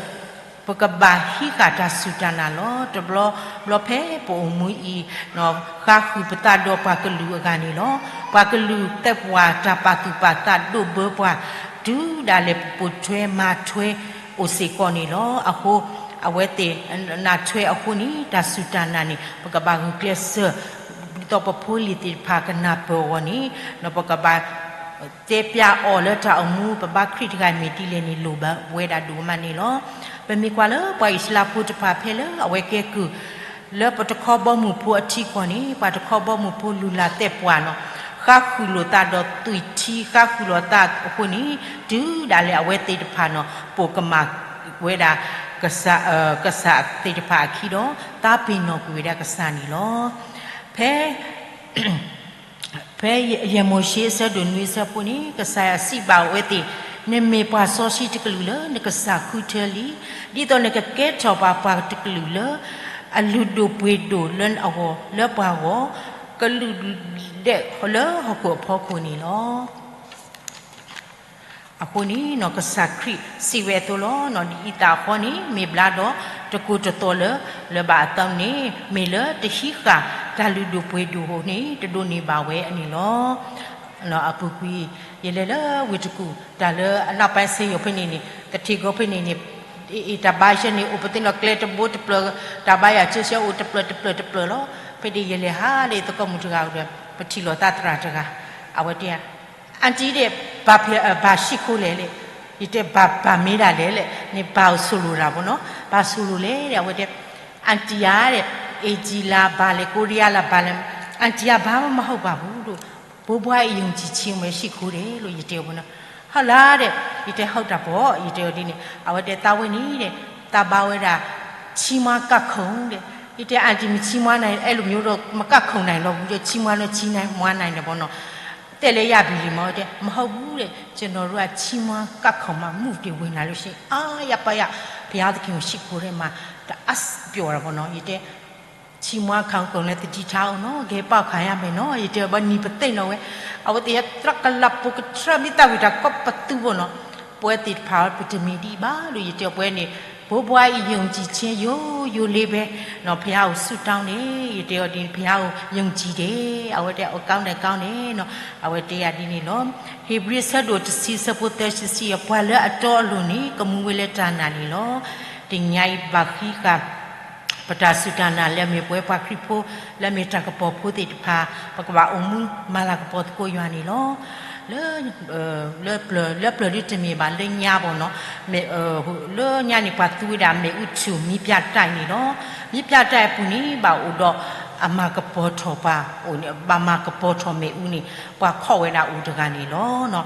ပကဘၣ်ဟံးဃာ်တၢ်စူၢ်တၢ်နာ်လီၤ. တဘျီဘျီဖဲပအိၣ်မူအံၤ ဃါဃုာ်ပသးဒီးပှၤကလုာ်အဂၤန့ၣ်လီၤ. ပှၤကလုာ်သဲပဝးတၢ်ပာ်သူၣ်ပာ်သးဒိၣ်ဘၢပှၤ တုၤဒၣ်လဲာ်ပပိာ်ထွဲမၤထွဲအိၣ်စ့ၢ်ကီးန့ၣ်လီၤ. အဃိ အဝဲသ့ၣ်နးထွဲအဃိန့ၣ် တၢ်စူၢ်တၢ်နာ်န့ၣ် ပကဘၣ်ဂုာ်ကျဲးစၢး ဒ်သိးပဖိလံၤသ့ၣ်တဖၣ်ကနၢ်ပၢၢ်အဂီၢ်န့ၣ် ပကဘၣ်တဲပျးအီၤလၢတၢ်အိၣ်မူ ပဘါခရံာ်တဂၤမ့ၢ်ဒ်လဲၣ်န့ၣ် လိၣ်ဘၣ်ဝဲဒၣ်ဒိၣ်မးန့ၣ်လီၤ. ပမ့ၢ်ကွၢ်လၢပှၤအံၣ်စရ့လးဖိတဖၣ်ဖဲလၢအဝဲကဲကုၢ် လၢပတခီဘီမုၢ်ဖိအထံကီၢ်န့ၣ် ပှၤတခီဘီမုၢ်ဖိလုၢ်လၢ်သဲပှၢ်နီၤ ဃါဃုာ်လိာ်သးဒီးသွံၣ်ထံ ဃါဃုာ်လိာ်သးအဃိန့ၣ် တုၤဒၣ်လဲာ်အဝဲသ့ၣ်တဖၣ်နီၤ ပိာ်ကမၣ်ဝဲဒၣ် ကစၢ်သ့ၣ်တဖၣ်အခံဒီး သးပ့ၤနီၣ်ကွံာ်ဝဲဒၣ်ကစၢ်န့ၣ်လီၤ. ဖဲ ဖဲယဲၢ်မိၤၡ့အဆၢဒိၣ်နွံအဆၢဖိန့ၣ် ကစၢ်ယွၤစံးဘၣ်ဝဲသ့ၣ်, နမ့ၢ်ပှၤစီဆှံတကလုာ်လၢနကစၢ်ဃုထၢလံ, ဒ်သိးနကကဲထီၣ်ပှၤ ပှၤတကလုာ်လၢ အလုၢ်ဒိၣ်ပှ့ၤဒိၣ်လၢအဂီၢ် လၢပှၤဂီၢ် ကလုၢ်ဒဲးလၢဟီၣ်ခိၣ်အဖီခိၣ်န့ၣ်လီၤ. အဃိန့ၣ် ကစၢ်ခရံာ်စံးဝဲအသိးလီၤ. ဒ်အံသၣ်အဃီန့ၣ် မ့ၢ်ဘျါဒီး တကိၤတသီၣ်လၢ လၢၤဘၣ်အသးန့ၣ် မ့ၢ်လၢတဟံးဃာ်တၢ်လုၢ်ဒိၣ်ပှ့ၤဒိၣ်န့ၣ် တဒိးန့ၢ်ဘၣ်ဝဲန့ၣ်လီၤ. အပူၤကွံာ် ယလဲၤလၢဝ့ၢ်တကူၣ် တၢ်လၢအနောက်ပိုင်းဆေးရုံဖဲန့ၣ်န့ၣ် ကထံၣ်ဂီၤဖဲန့ၣ်န့ၣ် အ့ၣ် တၢ်ဘါယွၤန့ၣ် အိၣ်ပသ့ၣ်နီၣ်ကျဲတဘိတဖျၢၣ် တၢ်ဘါယွၤကၢဆှၢအိၣ်တဖျၢၣ်တဖျၢၣ်တဖျၢၣ်လီၤ. ဖဲဒၣ်ယလဲၤဟးလၢယသကိးမုၣ်တဂၤအအိၣ်ဒီး ပထံၣ်လိာ်သးသရၣ်တဂၤ အဝဲတဲ aunty ဒဲး ဘၣ်ဟံၣ်ခိၣ်လဲၣ်လဲၣ်. ယတဲ ဘၣ်မ့ၢ်ဒၣ်လဲၣ်လဲၣ်န့ၣ် ဘၣ်ဆိၣ်လိာ်တၢ်ဘၣ်နီၤ ဘၣ်ဆိၣ်လိာ်လဲၣ်ဒီး အဝဲတဲ aunty ဧါဒီး အ့ၣ်ကံလၢဘၣ်လဲၣ် ကိရံယါလၢဘၣ်လဲၣ် aunty ဧါ ဘာမှမဟုတ်ပါဘူးလို့ ဘိဘွားအံၤ ယုံကြည်ခြင်း မရှိဘူးတဲ့လို့ ယတဲအီၤဘၣ်နီၤ ဟုတ်လားဒီး ယတဲ ဟုတ်တာပေါ့ ယတဲအီၤဒ်န့ၣ် အဝဲတဲ သးဝဲန့ၣ်ဒီး သးဘါဝဲဒၣ် ချီးမွမ်းကခုန်တဲ့ ယတဲ aunty မချီးမွမ်းနိုင် အဲလိုမျိုးတော့ မကခုန်နိုင်တော့ဘူးတဲ့ ချီးမွမ်းတော့ချီးမွမ်းနိုင်တယ်ပေါ့နော် တက်လည်းရပြီလေ မဟုတ်ဘူးတဲ့ ကျွန်တော်တို့က ချီးမွမ်းကခုန်မှ မုန့်တွေဝင်လာလို့ရှိရင် အားရပါရ ဘုရားသခင်ကို ရှိခိုးတယ်မှာ တအားပျော်တာပေါ့နော် ယတဲ ချီးမွမ်းကခုန်လည်း သတိထားအောင်နော် ဂဲၤပေါက်ခံရမယ်နော် ယတဲ ဘၣ်နံၤပသ့ၣ်နီၣ်ဝဲ အဝဲသ့ၣ် သရၣ်ကလး ပိကထြၢမံသးဝံၣ်တၢ်ကီပသူပေါ့နော် ပဝဲသ့ၣ်တဖၣ် ပတမ့ၢ်ဒ်အံၤဘၣ်ဒီး ယတဲ ပဝဲန့ၣ် ဘိဘွားအံၤ ယုံကြည်ခြင်း ရိုးရိုးလေးပဲ နော် ဘုရားကို ဆုတောင်းတယ် ယတဲအီၤဒ်န့ၣ် ဘုရားကို ယုံကြည်တယ် အဝဲတဲ အကောင်းတယ် ကောင်းတယ်နော် အဝဲတဲယၤဒ်န့ၣ်လီၤ. ဧ့ၤဘြံၤ အဆၢဒိၣ်တဆံ အဆၢဖိသၢဆံဆံ ပှၤလၢအတီအလိၤန့ၣ် ကမူဝဲလၢတၢ်နာ်န့ၣ်လီၤ. တနံၤအံၤ ပဘၣ်ဟံးဃာ် ပတၢ်စူၢ်တၢ်နာ်လၢအမ့ၢ်ပဝဲပှၤခရံာ်ဖိ လၢအမ့ၢ်တၢ်ကပီၤဖိသ့ၣ်တဖၣ် ပကဘၣ်အိၣ်မူမၤလၤကပီၤသကိးယွၤန့ၣ်လီၤ. လၢ လၢပျၢၤ လၢပျၢၤဒ်တမ့ၢ်ဘၣ်လၢညါဘၣ်နီၤ, လၢညါန့ၣ် ပှၤသူဝဲဒၣ်မ့ၣ်အူထူၣ်မံပြၣ်တၢ်န့ၣ်လီၤ. မံပြၣ်တၢ်အပူၤန့ၣ် ဘၣ်အိၣ်ဒီးအမၤကပီၤထီၣ်ပှၤ ဘၣ်မၤကပီၤထီၣ်မ့ၣ်အူန့ၣ် ပှၤခီၣ်ဝဲဒၣ်အိၣ်တဂၤန့ၣ်လီၤ.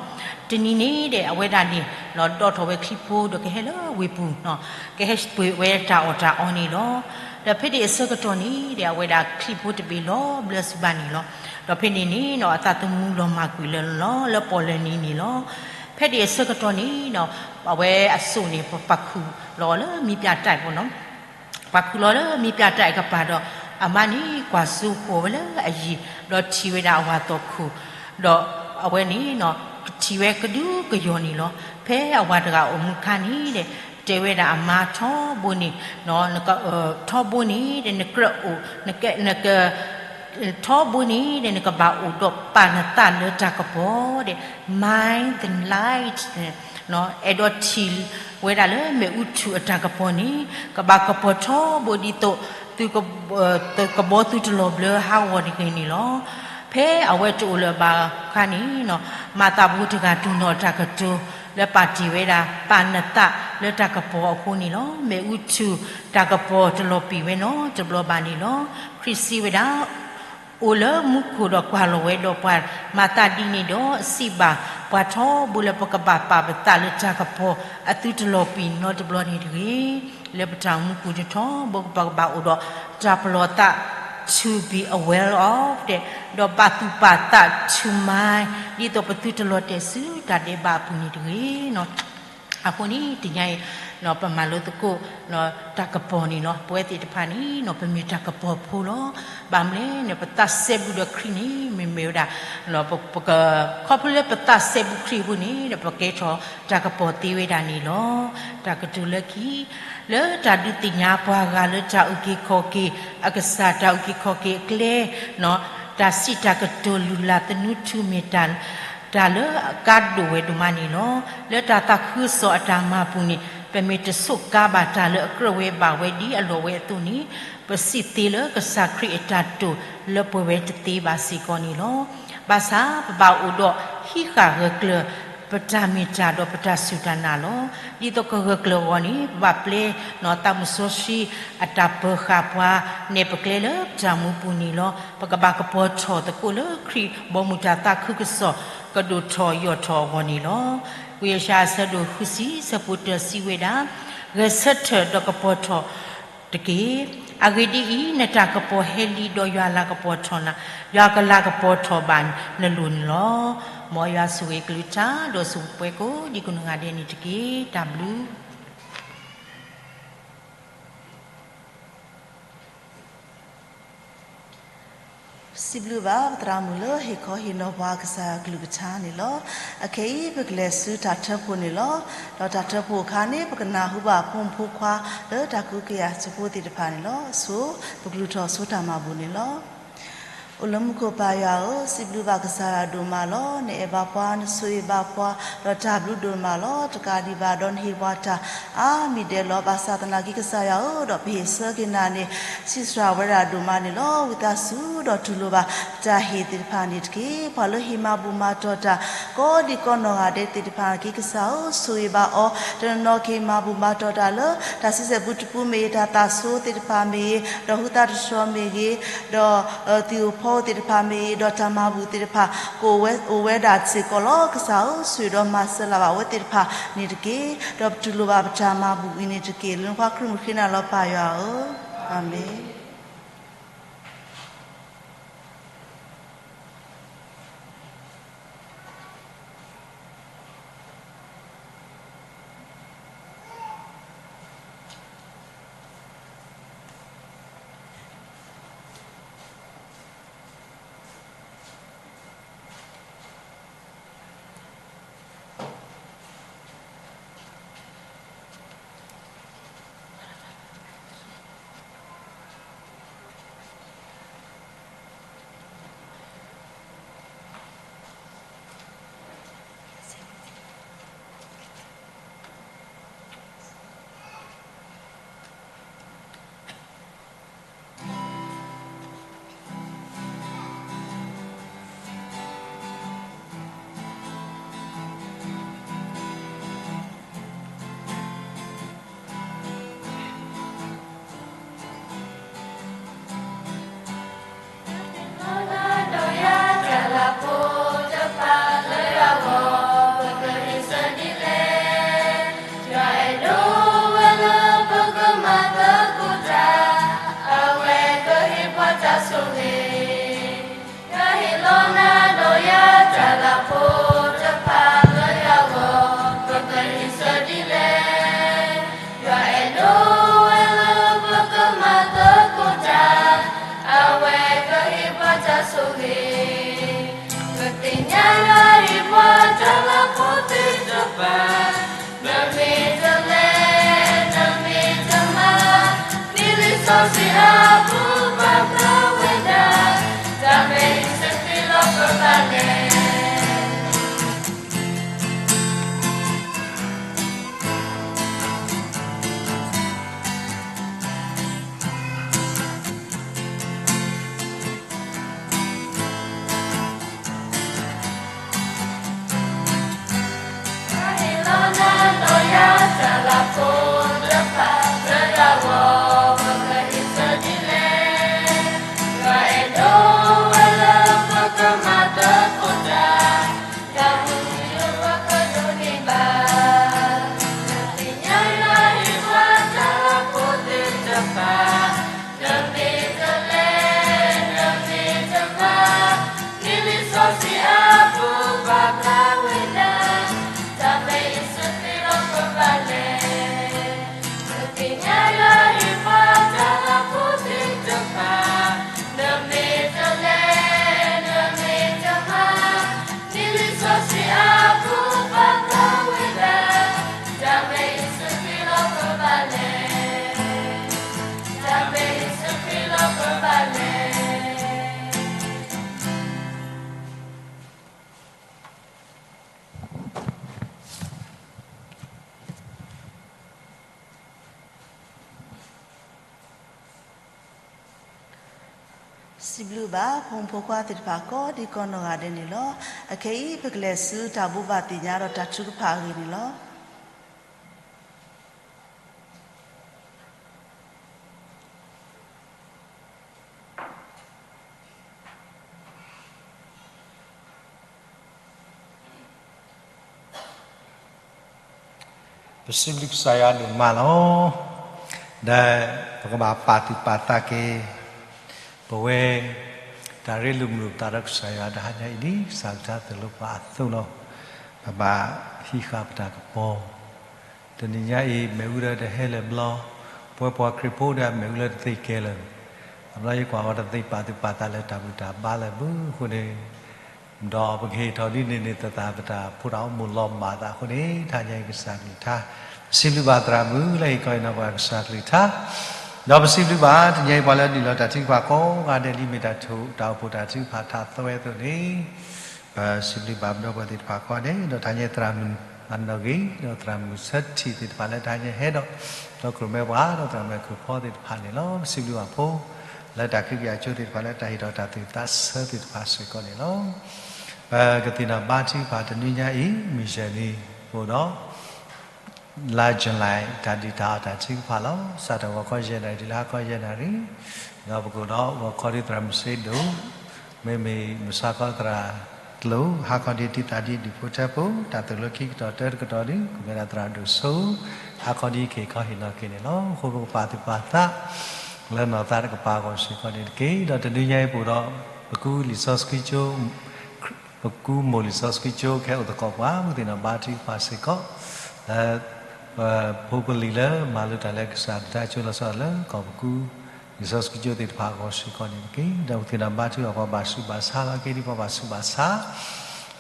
တနံၤန့ၣ်ဒီး အဝဲဒၣ်န့ၣ် ဒီးထီၣ်ဝဲချံဖိဒီးကဟဲလၢဝ့ၢ်ပူၤ ကဟဲပှ့ၤဝဲတၢ်အီၣ်တၢ်အီန့ၣ်လီၤ. ဒီးဖဲန့ၣ်အဆၢကတီၢ်န့ၣ်ဒီး အဝဲဒၣ်ချံဖိတဘ့ၣ်လီၤဘျၢစံးဘၣ်န့ၣ်လီၤ. ဒီးဖဲန့ၣ်န့ၣ်နီၤ အသးသမူလီၤမၢ်ကွံာ်လၢလီၤ လၢပီၣ်လဲၣ်နံၤန့ၣ်လီၤ. ဖဲန့ၣ်အဆၢကတီၢ်န့ၣ်နီၤ အဝဲအစိၣ်န့ၣ် ပှၤခူၣ်လီၤလၢမံပြၣ်တၢ်အပူၤနီၤ ပှၤခူၣ်လီၤလၢမံပြၣ်တၢ်အကပၤဒီး အမါန့ၣ်ကွၢ်စိဃီၤဝဲလၢအယံၤ ဒီးထံၣ်ဝဲဒၣ်အဝၤသီၣ်ခိၣ် ဒီးအဝဲန့ၣ် ကထံၣ်ဝဲကဒုကယီၤန့ၣ်လီၤ. ဖဲအဝၤတဂၤအိၣ်မူခါန့ၣ်ဒီး တဲဝဲဒၣ်အမါထီဘိန့ၣ် ထီဘိန့ၣ်ဒီးနကြၢးအိၣ် နက ထီဘိန့ၣ်ဒီး နကဘၣ်အိၣ်ဒီးပာ်နသးလၢတၢ်ကပီၤဒီး mind the light အဲၣ်ဒိးထံၣ်ဝဲဒၣ်လၢမ့ၣ်အူထူၣ်အတၢ်ကပီၤန့ၣ် ကဘၣ်ကပီၤထီဘိဒ်သိး သုးကဘီသုတလီၤဘျၢဟးဂီၤတဂ့ၤန့ၣ်လီၤ. ဖဲအဝဲတအိၣ်လၢၤဘၣ်အခါန့ၣ် မၤသးဖိတဂၤတိၢ်နီၣ်တၢ်ကတိၤ လၢပာ်တ့ၢ်ဝဲဒၣ် ပာ်နသးလၢတၢ်ကပီၤအဃိန့ၣ်လီၤ. မ့ၣ်အူထူၣ်တၢ်ကပီၤတလီၤပံာ်ဝဲနီတဘျီဘၣ်န့ၣ်လီၤ. ခရံာ်စံးဝဲဒၣ် အိၣ်လၢမူခိၣ်ဒီးကွၢ်လီၤဝဲဒီးပှၤမၤသးဒ်န့ၣ်ဒီး စံးဘၣ်ပှၤထီဘိလၢပကဘၣ်ပာ်ပသးလၢတၢ်ကပီၤအသုတလီၤပံာ်နီတဘျီန့ၣ်တဂ့ၤ. လၢပတၢ်အိၣ်မူပူၤတထီဘိ ပကဘၣ်အိၣ်ဒီးတၢ်ပလီၢ်သး to be aware of ဒီး ဘၣ်သူၣ်ပာ်သး to mind ဒ်သိးပသုတလီၤတဲာ်ဆူတၢ်ဒဲးဘးအပူၤန့ၣ်တဂ့ၤ. အဃိန့ၣ် တနံၤအံၤ ပမၤလိသကိး တၢ်ကပီၤန့ၣ်လီၤ. ပဝဲသ့ၣ်တဖၣ်န့ၣ် ပမ့ၢ်တၢ်ကပီၤဖိလီၤ. ဘၣ်မနုၤလဲၣ်န့ၣ် ပသးစဲဘူးဒီးခရံာ်န့ၣ် မ့မ့ၢ်ဝဲဒၣ် ပက ခီဖျိလၢပသးစဲဘူးခရံာ်အဃိန့ၣ် ပကဲထီၣ်တၢ်ကပီၤသ့ဝဲဒၣ်န့ၣ်လီၤ. တၢ်ကတိၤလၢခံ လၢတၢ်ဒုးသ့ၣ်ညါပှၤဂၤလၢတၢ်အုၣ်က့ၤခီၣ်က့ၤ အကစၢ်တၢ်အုၣ်က့ၤခီၣ်က့ၤအကျဲ တၢ်စံးတၢ်ကတိၤလုၢ်လၢ်သနူထူမ့ၢ်တၢ် တၢ်လၢအကါဒိၣ်ဝဲဒိၣ်မးန့ၣ်လီၤ. လၢတၢ်သးခုကစီၣ်အတၢ်မၤပူၤန့ၣ် ပမ့ၢ်တဆိးကါဘၣ်တၢ်လၢအကြၢးဝဲဘၣ်ဝဲဒ်အလီၢ်ဝဲအသိးန့ၣ် ပစံးသ့လၢကစၢ်ခရံာ်အတၢ်တိာ်လၢပှဲၤဝဲတသ့ဘၣ်စ့ၢ်ကီးန့ၣ်လီၤ. ဘၣ်ဆၣ်ပဘၣ်အိၣ်ဒီးဟံးဃာ်ဂၢၢ်ကျၢၤ ပတၢ်မ့ၢ်တၢ်ဒီးပတၢ်စူၢ်တၢ်နာ်လီၤ. ဒ်သိးကဂၢၢ်ကျၢၤအဂီၢ်န့ၣ် ပဘၣ်ပျဲနီၢ်သးမုၢ်စီဆှံအတၢ်ပၢၤဃာ်ပှၤ နဲၣ်ပကျဲလၢပတၢ်မူပူၤန့ၣ်လီၤ. ပကဘၣ်ကပီၤထီၣ်သကိးလၢခရံာ်ဘီမုၢ်တၢ်သးခုကစီၣ် ကဒိၣ်ထီၣ်ယိာ်ထီၣ်အဂီၢ်န့ၣ်လီၤ. ဝံယၡါယၤအဆၢဒိၣ်ဃုဆံ အဆၢဖိတၢစံးဝဲဒၣ်, ဂဲၤဆၢထၢၣ်ဒီးကပီၤထီၣ်တက့ၢ်. အဂ့ၢ်ဒ်အံၤ, နတၢ်ကပီၤဟဲလံဒီးယွၤလၤကပီၤထီၣ်နၤ, ယွၤကလၤကပီၤထီၣ်ဘၣ်နလိၤန့ၣ်လီၤ. မ်ယွၤဆိၣ်ဂ့ၤကလုၢ်ကထါဒီးဆိၣ်ဂ့ၤပှၤကိးဒံကိးနီၢ်ဂၤဒဲးန့ၣ်တက့ၢ်. တၢ်ဘျုး စံးဘျုးဘၣ်ပသရၣ်မုၣ်လၢဟ့ၣ်ခီဟ့ၣ်နီၤပှၤကစၢ်ယွၤကလုၢ်ကထါန့ၣ်လီၤ. အခဲအံၤ ပကလဲၤဆူတၢ်ထၢဖှိၣ်န့ၣ်လီၤ. ဒီးတၢ်ထၢဖှိၣ်အခါန့ၣ် ပကနၢ်ဟူဘၣ်ဖိမုၣ်ဖိခွါလၢတၢ်ကဟုကယာ်ဆၢဖိသ့ၣ်တဖၣ်န့ၣ်လီၤ. ဆိ ပကကျူၢ်ထီၣ်ဆိတၢ်မၤဘူၣ်န့ၣ်လီၤ. အိၣ်လၢမူခိၣ်ပၢ်ယွၤဧၢ, စံးဘျုးဘၣ်ကစၢ်ယွၤဒိၣ်မးလီၤ. နအဲၣ်ဘၣ်ပှၤ, နဆိၣ်ဂ့ၤဘၣ်ပှၤ, ဒီးတၢ်ဘျုးဒိၣ်မးလီၤ. တကးဒံးဘၣ်ဒီးနဟ့ၣ်ပှၤတၢ်အါမံၤဒဲးလီၤ. ဘၣ်ဆၣ်သနာ်က့ကစၢ်ယွၤဧၢ, ဒီးပဟ့ၣ်ဆၢက့ၤနၤန့ၣ် ဆံးစှၤဝဲဒၣ်ဒိၣ်မးန့ၣ်လီၤ. ဝံသးစူၤဒီးတူၢ်လိာ်ဘၣ် ပတၢ်ဟ့ၣ်သ့ၣ်တဖၣ်န့ၣ်တက့ၢ်. ပှၤလၢဟ့ၣ်မၤဘူၣ်မၤတီၤတၢ် ကိးဒံကိးနီၢ်ဂၤဒဲးသ့ၣ်တဖၣ်က့ၤ ကစၢ်ဧၢ, ဆိၣ်ဂ့ၤဘၣ်အီၤ တနီၤနီၤက့ၤမၤဘူၣ်မၤတီၤတၢ်လၢ တၢ်ဆံဆဲၣ်ပူတပူမ့ၢ်ဂ့ၤ, တၢ်သးဆိသ့ၣ်တဖၣ်မ့ၢ်ဂ့ၤ, ဒီးဟုသးတထီၣ်မ့ၢ်ဂ့ၤ, ဒီး သံၣ်ဧိၤဖီဧိၤသ့ၣ်တဖၣ်မ့ၢ်ဂ့ၤ, ဒီးတၢ်မၤဘူၣ်သ့ၣ်တဖၣ် ကအိၣ်ဝဲဒၣ်စ့ၢ်ကီးလီၤ. ကစၢ်ဧၢ, ဆိၣ်ဂ့ၤဒီးမၤစၢၤလၢ်ဘၣ်ဝဲသ့ၣ်တဖၣ်န့ၣ်တက့ၢ်. ဒီးပတူၢ်လိာ်ဘၣ်ပတၢ်မၤဘူၣ်အံၤန့ၣ်တက့ၢ်. လၢနဖိခွါခရံာ်မုၣ်ဃ့နၤလီၤ ပၢ်ယွၤဧၢ, အၤမ့ၣ်. တၢ်လၤဖိတဖၣ်လၢယွၤအဂီၢ် ပကဟ့ၣ်ဆၢဒ်လဲၣ်. ယွၤအဲၣ်ဒိးဝဲလၢပကမၤသကိးတၢ်, အဝဲကဟ့ၣ်ပှၤတၢ်ဆိၣ်ဂ့ၤ. ပသ့ၣ်ညါယွၤဟ့ၣ်ပှၤတၢ်လၤဖိသ့ၣ်တဖၣ်, နမ့ၢ်တလဲၤ နမ့ၢ်တမၤ, ဒ်လံာ်စီဆှံအပူၤပာ်ဖျါဝဲဒၣ်, တၢ်မ့ၢ်အံၤစ့ၢ်ကီးလီၤပဘၣ်လဲၣ်. တၢ်မုၢ်ယိၤပှၤကဒိးန့ၢ်ဘၣ်, နသ့ၣ်ညါယွၤဟ့ၣ်ပှၤတၢ်လၤဖိသ့ၣ်တဖၣ်, နမ့ၢ်တလဲၤ နမ့ၢ်တမၤ, ဒ်လံာ်စီဆှံအပူၤပာ်ဖျါဝဲဒၣ်, တၢ်မ့ၢ်အံၤစ့ၢ်ကီးလီၤပဘၣ်လဲၣ်. ပသ့ၣ်ညါယွၤဟ့ၣ်ပှၤတၢ်လၤဖိသ့ၣ်တဖၣ်, နမ့ၢ်တလဲၤ နမ့ၢ်တမၤ, ဒ်လံာ်စီဆှံအပူၤပာ်ဖျါဝဲဒၣ်, တၢ်မ့ၢ်အံၤစ့ၢ်ကီးလီၤပဘၣ်လဲၣ်. တၢ်မ့ၢ်အံၤစ့ၢ်ကီးလီၤပဘၣ်လဲၣ်. စံးဘျုးဘၣ် ဖိမုၣ်ဖိခွါသ့ၣ်တဖၣ်ကိးဒံကိးနီၢ်ဂၤဒဲးန့ၣ်လီၤ. အခဲအံၤ ပကလဲၤဆူတၢ်ဘိးဘၣ်သ့ၣ်ညါဒီးတၢ်ထုကဖၣ်အဂ့ၢ်န့ၣ်လီၤ. ပစံးဘျုးကစၢ်ယွၤဒိၣ်မးလီၤ. ဒီးပကဘၣ်ပာ်သူၣ်ပာ်သးက့ၤ ပဝဲ တၢ်ရ့လိာ်မုာ်လိာ်ပသးဒီးကစၢ်ယွၤတဟါညါအံၤန့ၣ် ကစၢ်ကလုၢ်ကထါသိၣ်လိပှၤအသိးလီၤ. ပဘၣ်ဟံးဃာ်ပတၢ်ကပီၤ တနံၤညါအံၤ မ့ၣ်အူဒီးတဟဲလၢၤဘျီ, ပဝဲပှၤခရံာ်ဖိဒီးမ့ၣ်အူလၢတသ့ကဲလၢၤ, အဘျီယကွၢ်အီၤတသ့ပာ်သူၣ်ပာ်သးလၢတၢ်ဘူၣ်တၢ်ဘါလၢၤဘၣ်အဃိန့ၣ်, ဒီးပကဟ့ၣ်ထီၣ်ဒ်န့ၣ်န့ၣ် သတးပတၢ်ဖိတၢ်အိၣ်မူလီၤမၢ်သးအဃိန့ၣ် တဟါညါအံၤကစၢ်ကလုၢ်ကထါ ပစံးဘျုးဘၣ်သရၣ်မုၣ်လၢဟ့ၣ်ခီဟ့ၣ်နီၤပှၤကစၢ်ကလုၢ်ကထါ, ဒီးပစံးဘျုးဘၣ်တနံၤညါအံၤ ပှၤလၢနုာ်လီၤတၢ်ထုကဖၣ်ကိးဂၤဒဲးလံ မ့ၢ်တၢ်အိၣ်ဖှိၣ်တၢ်ထုကဖၣ်ထးသဝဲအသိးန့ၣ် ပစံးဘျုးဘၣ်ပဒီပုၢ်ဝဲၢ်သ့ၣ်တဖၣ်ကိးဂၤဒဲး ဒီးတဟါညါသရၣ်မုၣ်အနီၣ်ဂံၢ် ဒီးသရၣ်မုၣ်ဆၢထံၣ်သ့ၣ်တဖၣ်လၢတဟါညါဟဲဒီး ဒီးကရၢၢ်မဲပှၤ ဒီးသရၣ်မဲာ်ခိၣ်ဖီသ့ၣ်တဖၣ်န့ၣ်လီၤ. ပစံးဘျုးဘၣ်ဖိ လၢတၢ်ခံကယၤကၠိသ့ၣ်တဖၣ် လၢတၢ်ဟ့ၣ်ထီၣ်တၢ်သူၣ်သးဆၢသ့ၣ်တဖၣ်စ့ၢ်ကီးန့ၣ်လီၤ. ပကသ့ၣ်နီၣ်ဘါထုကဖၣ်တနွံညါအံၤ မုၢ်ယဲၢ်နံၤ အိၣ်ဒီး လါ July တၢ်ဒုးတၢ်အီၣ်တၢ်ထုကဖၣ်လီၤ. စးထီၣ်ဂီၤခီယဲၢ်နၣ်ရံၣ်တုၤလၢဟါခီယဲၢ်နၣ်ရံၣ်, ဒီးပကအိၣ်ဒီးဂီၤခီဒ်သရၣ်မုၣ်စ့ဒိၣ်, မ့မ့ၢ်မုၢ်ဆါခီသရၣ်ကျိၤ, ဟါခီဒ်တံသးဒ်ဒုးဖိထၢဖိ, တၢ်သိၣ်လိခံကတီၢ်တၢတကတီၢ်ဒ် ကမ့ၢ်ဒၣ်သရၣ်ဒိၣ်စိ, ဟါခီဒ်က့ၤခီဟ့ၣ်နီၤက့ၤန့ၣ်လီၤ. အဃိပကပာ်သူၣ်ပာ်သး လၢနီၢ်သးတကပၤအဂီၢ်စ့ၢ်ကီးန့ၣ်တက့ၢ်. ဒီးတနွံညါအံၤပအိၣ်ဒီး ပကူလံာ်စီဆှံကၠိ ပကူမိၢ်လံာ်စီဆှံကၠိ ကဟဲအိၣ်သကိးပှၤ ပကသ့ၣ်နီၣ်ဘါထုကဖၣ်စ့ၢ်ကီး လၢ ပဖိပလံၤလၢမၤလိတၢ်လၢကစၢ်ကလုၢ်ကထါကၠိလီၤဆီဒၣ်တၢ်လၢကီၢ်ပကူ လံာ်စီဆှံကၠိသ့ၣ်တဖၣ်အဂီၢ်စ့ၢ်ကီးန့ၣ်တက့ၢ်. ဒီးပကသ့ၣ်နီၣ်ဘါထုကဖၣ် ပှၤဘၣ်ဆူးဘၣ်ဆါလီၤက့ၤဒ်ပှၤဘၣ်ဆူးဘၣ်ဆါ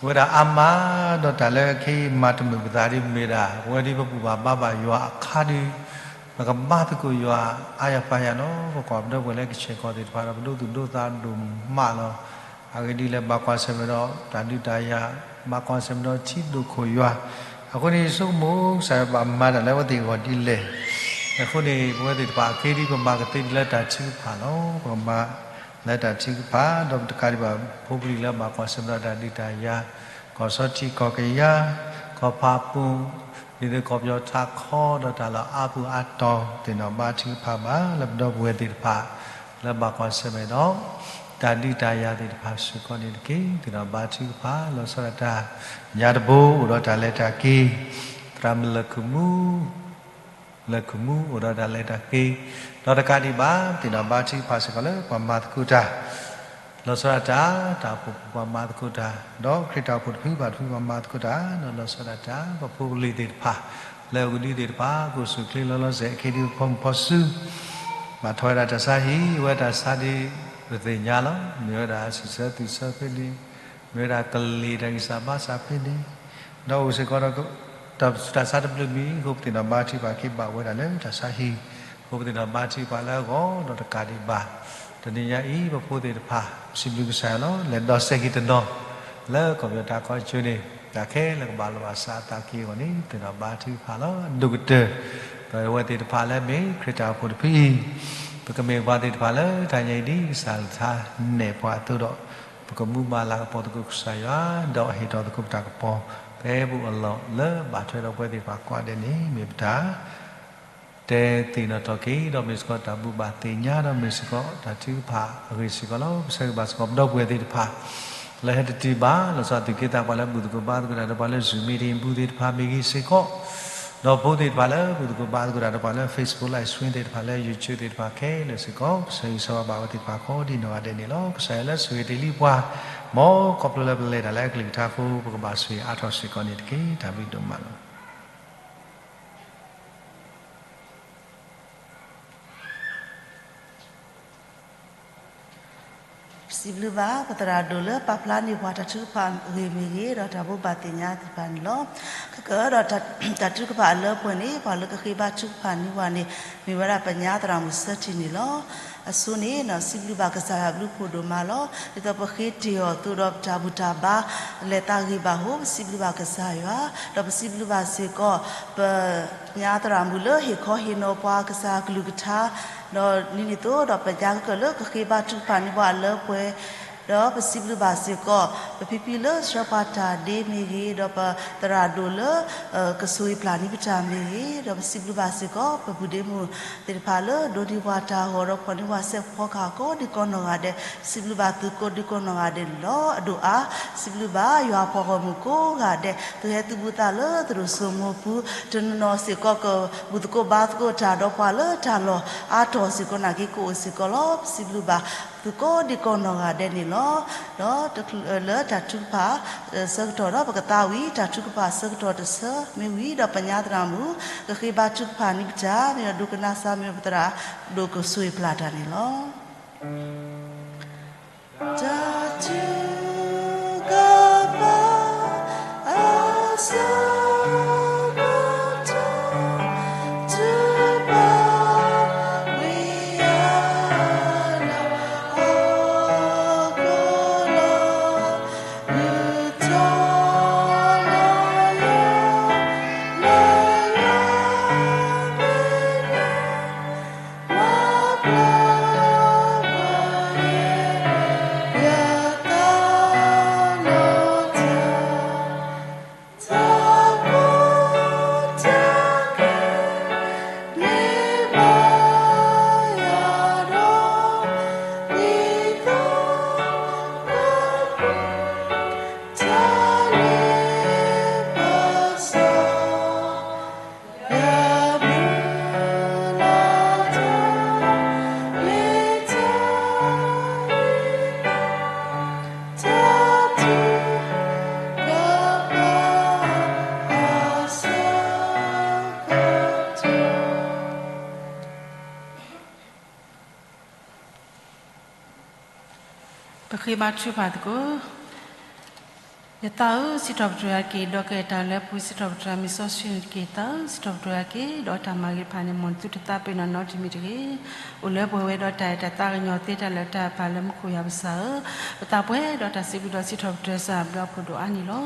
ဝဲဒၣ်အါမး ဒီးတၢ်လၢခဲအံၤမၤတမုာ်ပသးဒ်မ့ၢ်ဒၣ် ပဝဲဒ်ပဘူၣ်ဘၣ်ဘါဘၣ်ယွၤအခါဒုး ပကဘါသကိးယွၤအါယၤပၢ်ယၤလီၤ. ပကွၢ်ပဒီပုၢ်ဝဲၢ်လၢကဆဲးကီးသ့ၣ်တဖၣ်ဒီး ပဒိသူၣ်ဒိသးဒိၣ်မးလီၤ. အဂ့ၢ်ဒ်လဲၣ် ဘၣ်ကွၢ်ဆၢၣ်မဲာ်ဒီးတၢ်ဒုးတၢ်ယၤ, ဘၣ်ကွၢ်ဆၢၣ်မဲာ်ဒီးထံဒိၣ်ခိၣ်ယွၤ, အဃိန့ၣ် ဆိကမိၣ်ကစၢ်ယွၤဘၣ်မၤတၢ်လၢအဝဲသ့ၣ်အဂီၢ်ဒ်လဲၣ်. အဃိန့ၣ် ပဝဲသ့ၣ်တဖၣ်အခံဒ်ပမၤကသ့ဒ်လၢတၢ်ထုကဖၣ်လီၤ. ပကမၤလၢတၢ်ထုကဖၣ် ဒီးပတကးဒံးဘၣ် ဖိပလံၤလၢဘၣ်ကွၢ်ဆၢၣ်မဲာ်ဒီးတၢ်ဒုးတၢ်ယၤ, ကီၢ်စီထံကီၢ်ကယၤ, ကီၢ်ဖးပူၤ, ဒ်သိးကီၢ်ပယီၤထးခီဒီးတၢ်လီၢ်အါပူၤအါတီၤ သ့ၣ်နီၣ်ဘါထုကဖၣ်ဘၣ် လၢပဒီပုၢ်ဝဲၢ်သ့ၣ်တဖၣ် လၢဘၣ်ကွၢ်ဆၢၣ်မဲာ်ဒီး တၢ်ဒုးတၢ်ယၤသ့ၣ်တဖၣ်စ့ၢ်ကီးန့ၣ်တက့ၢ်. သ့ၣ်နီၣ်ဘါထုကဖၣ် လီၤဆီဒၣ်တၢ် ညါတဘိ အိၣ်ဒီးတၢ်လဲၤတၢ်က့ၤ, သရၣ်မုၣ်လၢၢ်ခုၣ်မူ လၢၢ်ခုၣ်မူ အိၣ်ဒီးတၢ်လဲၤတၢ်က့ၤ, ဒီးတကးဒံးဘၣ် သ့ၣ်နီၣ်ဘါထုကဖၣ်စ့ၢ်ကီးလၢပှၤမၤသကိးတၢ် လီၤဆီဒၣ်တၢ် တၢ်အိၣ်ဖှိၣ်ဖိပှၤမၤသကိးတၢ်, ဒီးခရံာ်တၢ်အိၣ်ဖှိၣ်တဖုဘၣ်တဖုပှၤမၤသကိးတၢ်, ဒီးလီၤဆီဒၣ်တၢ် ပဖိပလံၤသ့ၣ်တဖၣ် လၢအဂုာ်ဒုးသ့ၣ်တဖၣ် ကအိၣ်ဆူၣ်ချ့လီၤလီၤဆဲး အခ့ဒုးဖီမုၢ်ဖီစု ဘၣ်ထီၣ်ဝဲဒၣ်တၢ်ဆါဟံၣ် ဝဲတၢ်ဆါဒ်ပသ့ၣ်ညါလီၤ. မ့ၢ်ဝဲဒၣ်စံးဆၢသူၣ်ဆၢဖဲန့ၣ်, မ့ၢ်ဝဲဒၣ်ကလံၤတၢ်ဂံၢ်စၢ်ဘါစၢ်ဖဲန့ၣ်, ဒီးအိၣ်စ့ၢ်ကီးဒီး တၢ်ဆူးတၢ်ဆါတဘျုးမံၤအဃိ ပသ့ၣ်နီၣ်ဘါထုကဖၣ်က့ၤဘၣ်ဝဲဒၣ်လၢတၢ်ဆါဟံၣ်အဃိ ပသ့ၣ်နီၣ်ဘါထုကဖၣ်လၢအဂီၢ်ဒီးတကးဒံးဘၣ်. တနံၤညါအံၤ ပဖိသ့ၣ်တဖၣ် ပစံးဘျုးကစၢ်ယွၤလီၤ. လဲၤဒီးစဲးက့ၤတနီၤ လၢကီၢ်ပယီၤတၢ်ခီကၠိန့ၣ် တၢ်ခဲလၢာ်ကဘၣ်လီၤဘၣ်စးအသးက့ၤအဂီၢ်န့ၣ် သ့ၣ်နီၣ်ဘါထုကဖၣ်လီၤ. ဒိၣ်ကတၢၢ် ပဝဲသ့ၣ်တဖၣ်လၢမ့ၢ်ခရံာ်တၢ်အိၣ်ဖှိၣ်တဖုအံၤ ပကမ့ၢ်ပှၤသ့ၣ်တဖၣ်လၢတၢ်ညါအံၤဒ်ကစၢ်အကလုၢ်ကထါနဲၣ်ပှၤအသိးဒီး ပကမူမၤလၤကပီၤသကိးကစၢ်ယွၤ ဒီးဟ့ၣ်ထီၣ်သကိးပတၢ်ကပီၤ ဖဲပအိၣ်အလီၢ်လၢဘၣ်ထွဲဒီးပဝဲသ့ၣ်တဖၣ်ကိးဂၤဒဲးန့ၣ် မ့ၢ်ပတၢ် တဲသ့ၣ်နီၣ်ထီၣ်က့ၤ ဒီးမ့ၢ်စ့ၢ်ကီးတၢ်ဘူၣ်ဘၣ်သ့ၣ်ညါ ဒီးမ့ၢ်စ့ၢ်ကီးတၢ်ထုကဖၣ်အဂ့ၢ်စ့ၢ်ကီးလီၤ. ပဆၢဂ့ၤဘၣ်စ့ၢ်ကီးပဒီပုၢ်ဝဲၢ်သ့ၣ်တဖၣ် လၢဟဲတတုၤဘၣ် လီၤဆီဒၣ်တၢ်သူၣ်က့သးပှၢ်လၢဘူၣ်သကိးဘါသကိးတၢ်ဒီးပှၤလၢ Zoom meeting ပူၤသ့ၣ်တဖၣ်မ့ၢ်ဂ့ၤစ့ၢ်ကီး ဒီးဖိသ့ၣ်တဖၣ်လၢဘူၣ်သကိးဘါသကိးတၢ်ဒီးပှၤလၢ Facebook Live Stream သ့ၣ်တဖၣ်လၢ YouTube သ့ၣ်တဖၣ်ခဲလၢာ်စ့ၢ်ကီး ပဆၢဂ့ၤဆၢဝါဘၣ်ဝဲသ့ၣ်တဖၣ်ကိးဒံးနီၢ်ဂၤဒဲးန့ၣ်လီၤ. ကစၢ်ယွၤလၢဆိၣ်ဂ့ၤတ့ၢ်လံပှၤ မ်ခီဖျိလၢပလဲၤတၢ်လၢအကလုၢ်ကထါအဃိ ပကဘၣ်ဆိၣ်ဂ့ၤအါထီၣ်စ့ၢ်ကီးန့ၣ်တက့ၢ်. တၢ်ဘျုးဒိၣ်မးလီၤ. ပစံးဘျုးဘၣ် ပသရၣ်ဒိၣ်လၢပာ်ဖျါန့ၢ်ပှၤတၢ်ထုကဖၣ်အဂ့ၢ်မ့ၢ်ဂ့ၤ ဒီးတၢ်ဘိးဘၣ်သ့ၣ်ညါသ့ၣ်တဖၣ်န့ၣ်လီၤ. ခဲကဒီးတၢ်ထုကဖၣ်အလၢပှဲၤန့ၣ် ပှၤလၢကဃ့ဘါထုကဖၣ်န့ၢ်ပှၤန့ၣ် မ့ၢ်ဝဲဒၣ်ပညါသရၣ်မုၣ်ဆၢထံၣ်န့ၣ်လီၤ. အဆိန့ၣ် စံးဘျုးဘၣ်ကစၢ်ယွၤဘျုးဖှိၣ်ဒိၣ်မးလီၤ. ဒ်သိးပဃ့တ့ၢ်အီၤအသိးဒီးပတၢ်ဘူၣ်တၢ်ဘါ လဲၤသးဂ့ၤဘၣ်အဃိ ပစံးဘျုးဘၣ်ကစၢ်ယွၤ, ဒီးပစံးဘျုးဘၣ်စ့ၢ်ကီး ပညါသရၣ်မုၣ်လၢဟ့ၣ်ခီဟ့ၣ်နီၤပှၤကစၢ်အကလုၢ်ကထါ ဒီးဒ်န့ၣ်အသိး ဒီးပညါကကၢၢ်လၢကဃ့ဘါထုကဖၣ်န့ၢ်ပှၤအလၢပှဲၤ, ဒီးပစံးဘျုးဘၣ်စ့ၢ်ကီး ပဖံဖံလၢဆှၢပှၤတၢ်ဒ့မ့ၢ်ဂ့ၤ, ဒီးပသရၣ်ဒိၣ်လၢ ကဆိၣ်ဂ့ၤပျၢ်န့ၢ်ပတၢ်မ့ၢ်ဂ့ၤ, ဒီးပစံးဘျုးဘၣ်စ့ၢ်ကီး ပဘူၣ်ဒ့မုၣ်သ့ၣ်တဖၣ်လၢ ဒိးန့ၢ်ပှၤတၢ်ဂီၤဒီးဖီၣ်န့ၢ်ပှၤစဲးဖီကဟၣ်ကိးဒံးကိးနီၢ်ဂၤဒဲး, စံးဘျုးဘၣ်သုကိးဒံးကိးနီၢ်ဂၤဒဲးန့ၣ်လီၤ. အဒိၣ်အါ စံးဘျုးဘၣ်ယွၤဖှီၣ်ဂီၢ်မုၢ်ကိးဂၤဒဲး သုဟဲသုဘူးသးလၢသရိာ်စိမိၤပူၤ တနီၤနီၤစ့ၢ်ကီးကဘူၣ်သကိးဘါသကိးတၢ်ဒီးပှၤလၢတၢ်လီၢ်အါတီၢ်စ့ၢ်ကီးနာ်က့ ကအိၣ်စ့ၢ်ကီးလီၤ. ပစံးဘျုးဘၣ်သုကိးဒံးကိးနီၢ်ဂၤဒဲးန့ၣ်လီၤ. ဒီးတချုးလၢတၢ်ထုကဖၣ်ဆၢကတီၢ်ဒီး ပကသးဝံၣ်တၢ်ထုကဖၣ်ဆၢကတီၢ်တဆၢမ့ၢ်ဝံၤဒီး ပညါသရၣ်မုၣ် ကဃ့ဘါထုကဖၣ်န့ၢ်ပတၢ် မ့ၢ်ဒီးဒိကနၣ်စၢ်မ့ၢ်ပသရၣ်ဒိၣ်ကဆိၣ်ဂ့ၤပျၢ်တၢ်န့ၣ်လီၤ. တၢ်ထုကဖၣ် အဆၢကတီၢ် ထုကဖၣ်ဝံၤအါဒီး ဟီၣ်ခိၣ်လီၤ မုၢ်ထီၣ်လီၤယွၤ လၢယွၤမ့ၢ် ပဃ့ဘါထုကဖၣ်သကိး. ယသးဧၢ, စံးထီၣ်ပတြၢၤယၤတက့ၢ်, ဒီးကယဲၢ်တၢ်လၢပူၤ စံးထီၣ်ပတြၢၤယၤ မ့ၢ်စီဆှံန့ၣ်တက့ၢ်. ယသးဧၢ, စံးထီၣ်ပတြၢၤယၤတက့ၢ်, ဒီးတၢ်မၤဂ့ၤတဖၣ်န့ၣ် မ်နသုတသးပ့ၤနီၣ်နီတမံၤတဂ့ၤ. အိၣ်လၢပှဲၤဝဲဒီးတၢ်အဲၣ်တၢ်သးကညီၤသ့တၢ်လၢတၢ်ပာ်လၢမူခိၣ်ယွၤပစၢ်ဧၢ, ပသးပှဲၤဒီးတၢ်စံးဘျုးဒီးစံးထီၣ်ပတြၢၤ ကစၢ်ယွၤဘျုးအဖှိၣ်ဒိၣ်အါန့ၣ်လီၤ. က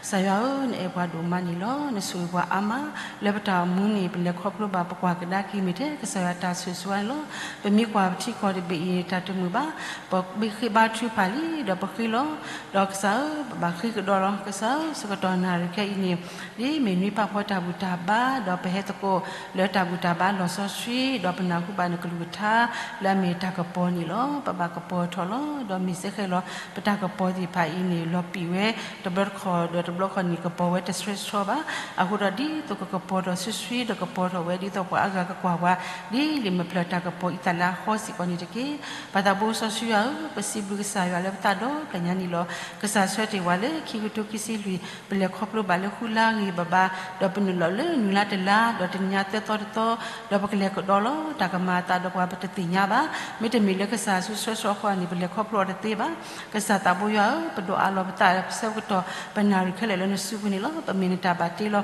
စၢ်ယွၤဧၢ, နအဲၣ်ပှၤဒိၣ်မးန့ၣ်လီၤ. နဆိၣ်ဂ့ၤပှၤအါမး, လၢပတၢ်အိၣ်မူန့ၣ် ပလဲၤခီဖျိဘၣ် ပကွၢ်ကဒါက့ၤမ့ၢ်ထဲ ကစၢ်ယွၤတၢ်ဆိၣ်ဂ့ၤဆိၣ်ဝါန့ၣ်လီၤ. ပမ့ၢ်ကွၢ်ပထံကီၢ်တဘ့ၣ်အံၤန့ၣ် တၢ်တမုာ်ဘၣ်, ပဃ့ဘါထုကဖၣ်လံ, ဒီးပဃ့လီၤ, ဒီးကစၢ်ဧၢ, ပဘၣ်ဃ့ကဒီး လီၤ ကစၢ်ဧၢ, ဆၢကတီၢ်နၣ်ရံၣ်ခဲအံၤန့ၣ် ဒ်မ့ၢ်နွံပာ်ဖှိၣ်တၢ်ဘူၣ်တၢ်ဘါ ဒီးပဟဲသကိးလၢတၢ်ဘူၣ်တၢ်ဘါလီၤစီဆှံ ဒီးပနၢ်ဟူဘၣ်နကလုၢ်ကထါလၢအမ့ၢ်တၢ်ကပီၤန့ၣ်လီၤ. ပဘၣ်ကပီၤထီၣ်လီၤ. ဒီးမ့ၢ်စ့ၢ်ကီးလီၤ ပတၢ်ကပီၤသ့ၣ်တဖၣ်အံၤန့ၣ် လီၤပံာ်ဝဲတဘျီတခီၣ်ဒီးတဘျီတခီၣ်န့ၣ် ကပီၤဝဲတဆှဲဆှီဘၣ်. အဃိဒီးဒ်သိးကကပီၤထီၣ်ဆှဲဆှီဒီးကပီၤထီၣ်ဝဲ ဒ်သိးပှၤအါဂၤကကွၢ်ပှၤ ဒ်လံာ်မုၢ်ဖျၢၣ်တၢ်ကပီၤအံၤသးလၢအဃိစ့ၢ်ကီးန့ၣ်တက့ၢ်. ပၢ်သးဘိစီဆှံယွၤဧၢ, ပစံးဘျုးကစၢ်ယွၤလၢပသးဒီဖျၢၣ်ညါန့ၣ်လီၤ. ကစၢ်ဆှၢတ့ၢ်ဝဲလၢခံကထိခံဆံလွံၢ် ပလဲၤခီဖျိဘၣ်လၢဃုလါဂ့ၤဘၣ်ဘၣ်, ဒီးပနုာ်လီၤလၢနွံလါတလါ, ဒီးတနံၤညါသၢသီတသီ, ဒီးပကလဲၤကဒီးလီၤ. တၢ်ကမၤအသးဒီးပှၤပတသ့ၣ်ညါဘၣ်. မ့တမ့ၢ်လၢကစၢ်ဆှၢဆှီဃီန့ၣ် ပလဲၤခီဖျိအီၤတသ့ဘၣ်. ကစၢ်သးဘိယွၤဧၢ, ပဒိးအးလီၤပသးဆၢကတီၢ် ပနၣ်ရံၣ်ခဲလၢာ်လၢနစုပူၤန့ၣ်လီၤ. ပမ့ၢ်နတၢ်ဘၣ်တ့လီၤ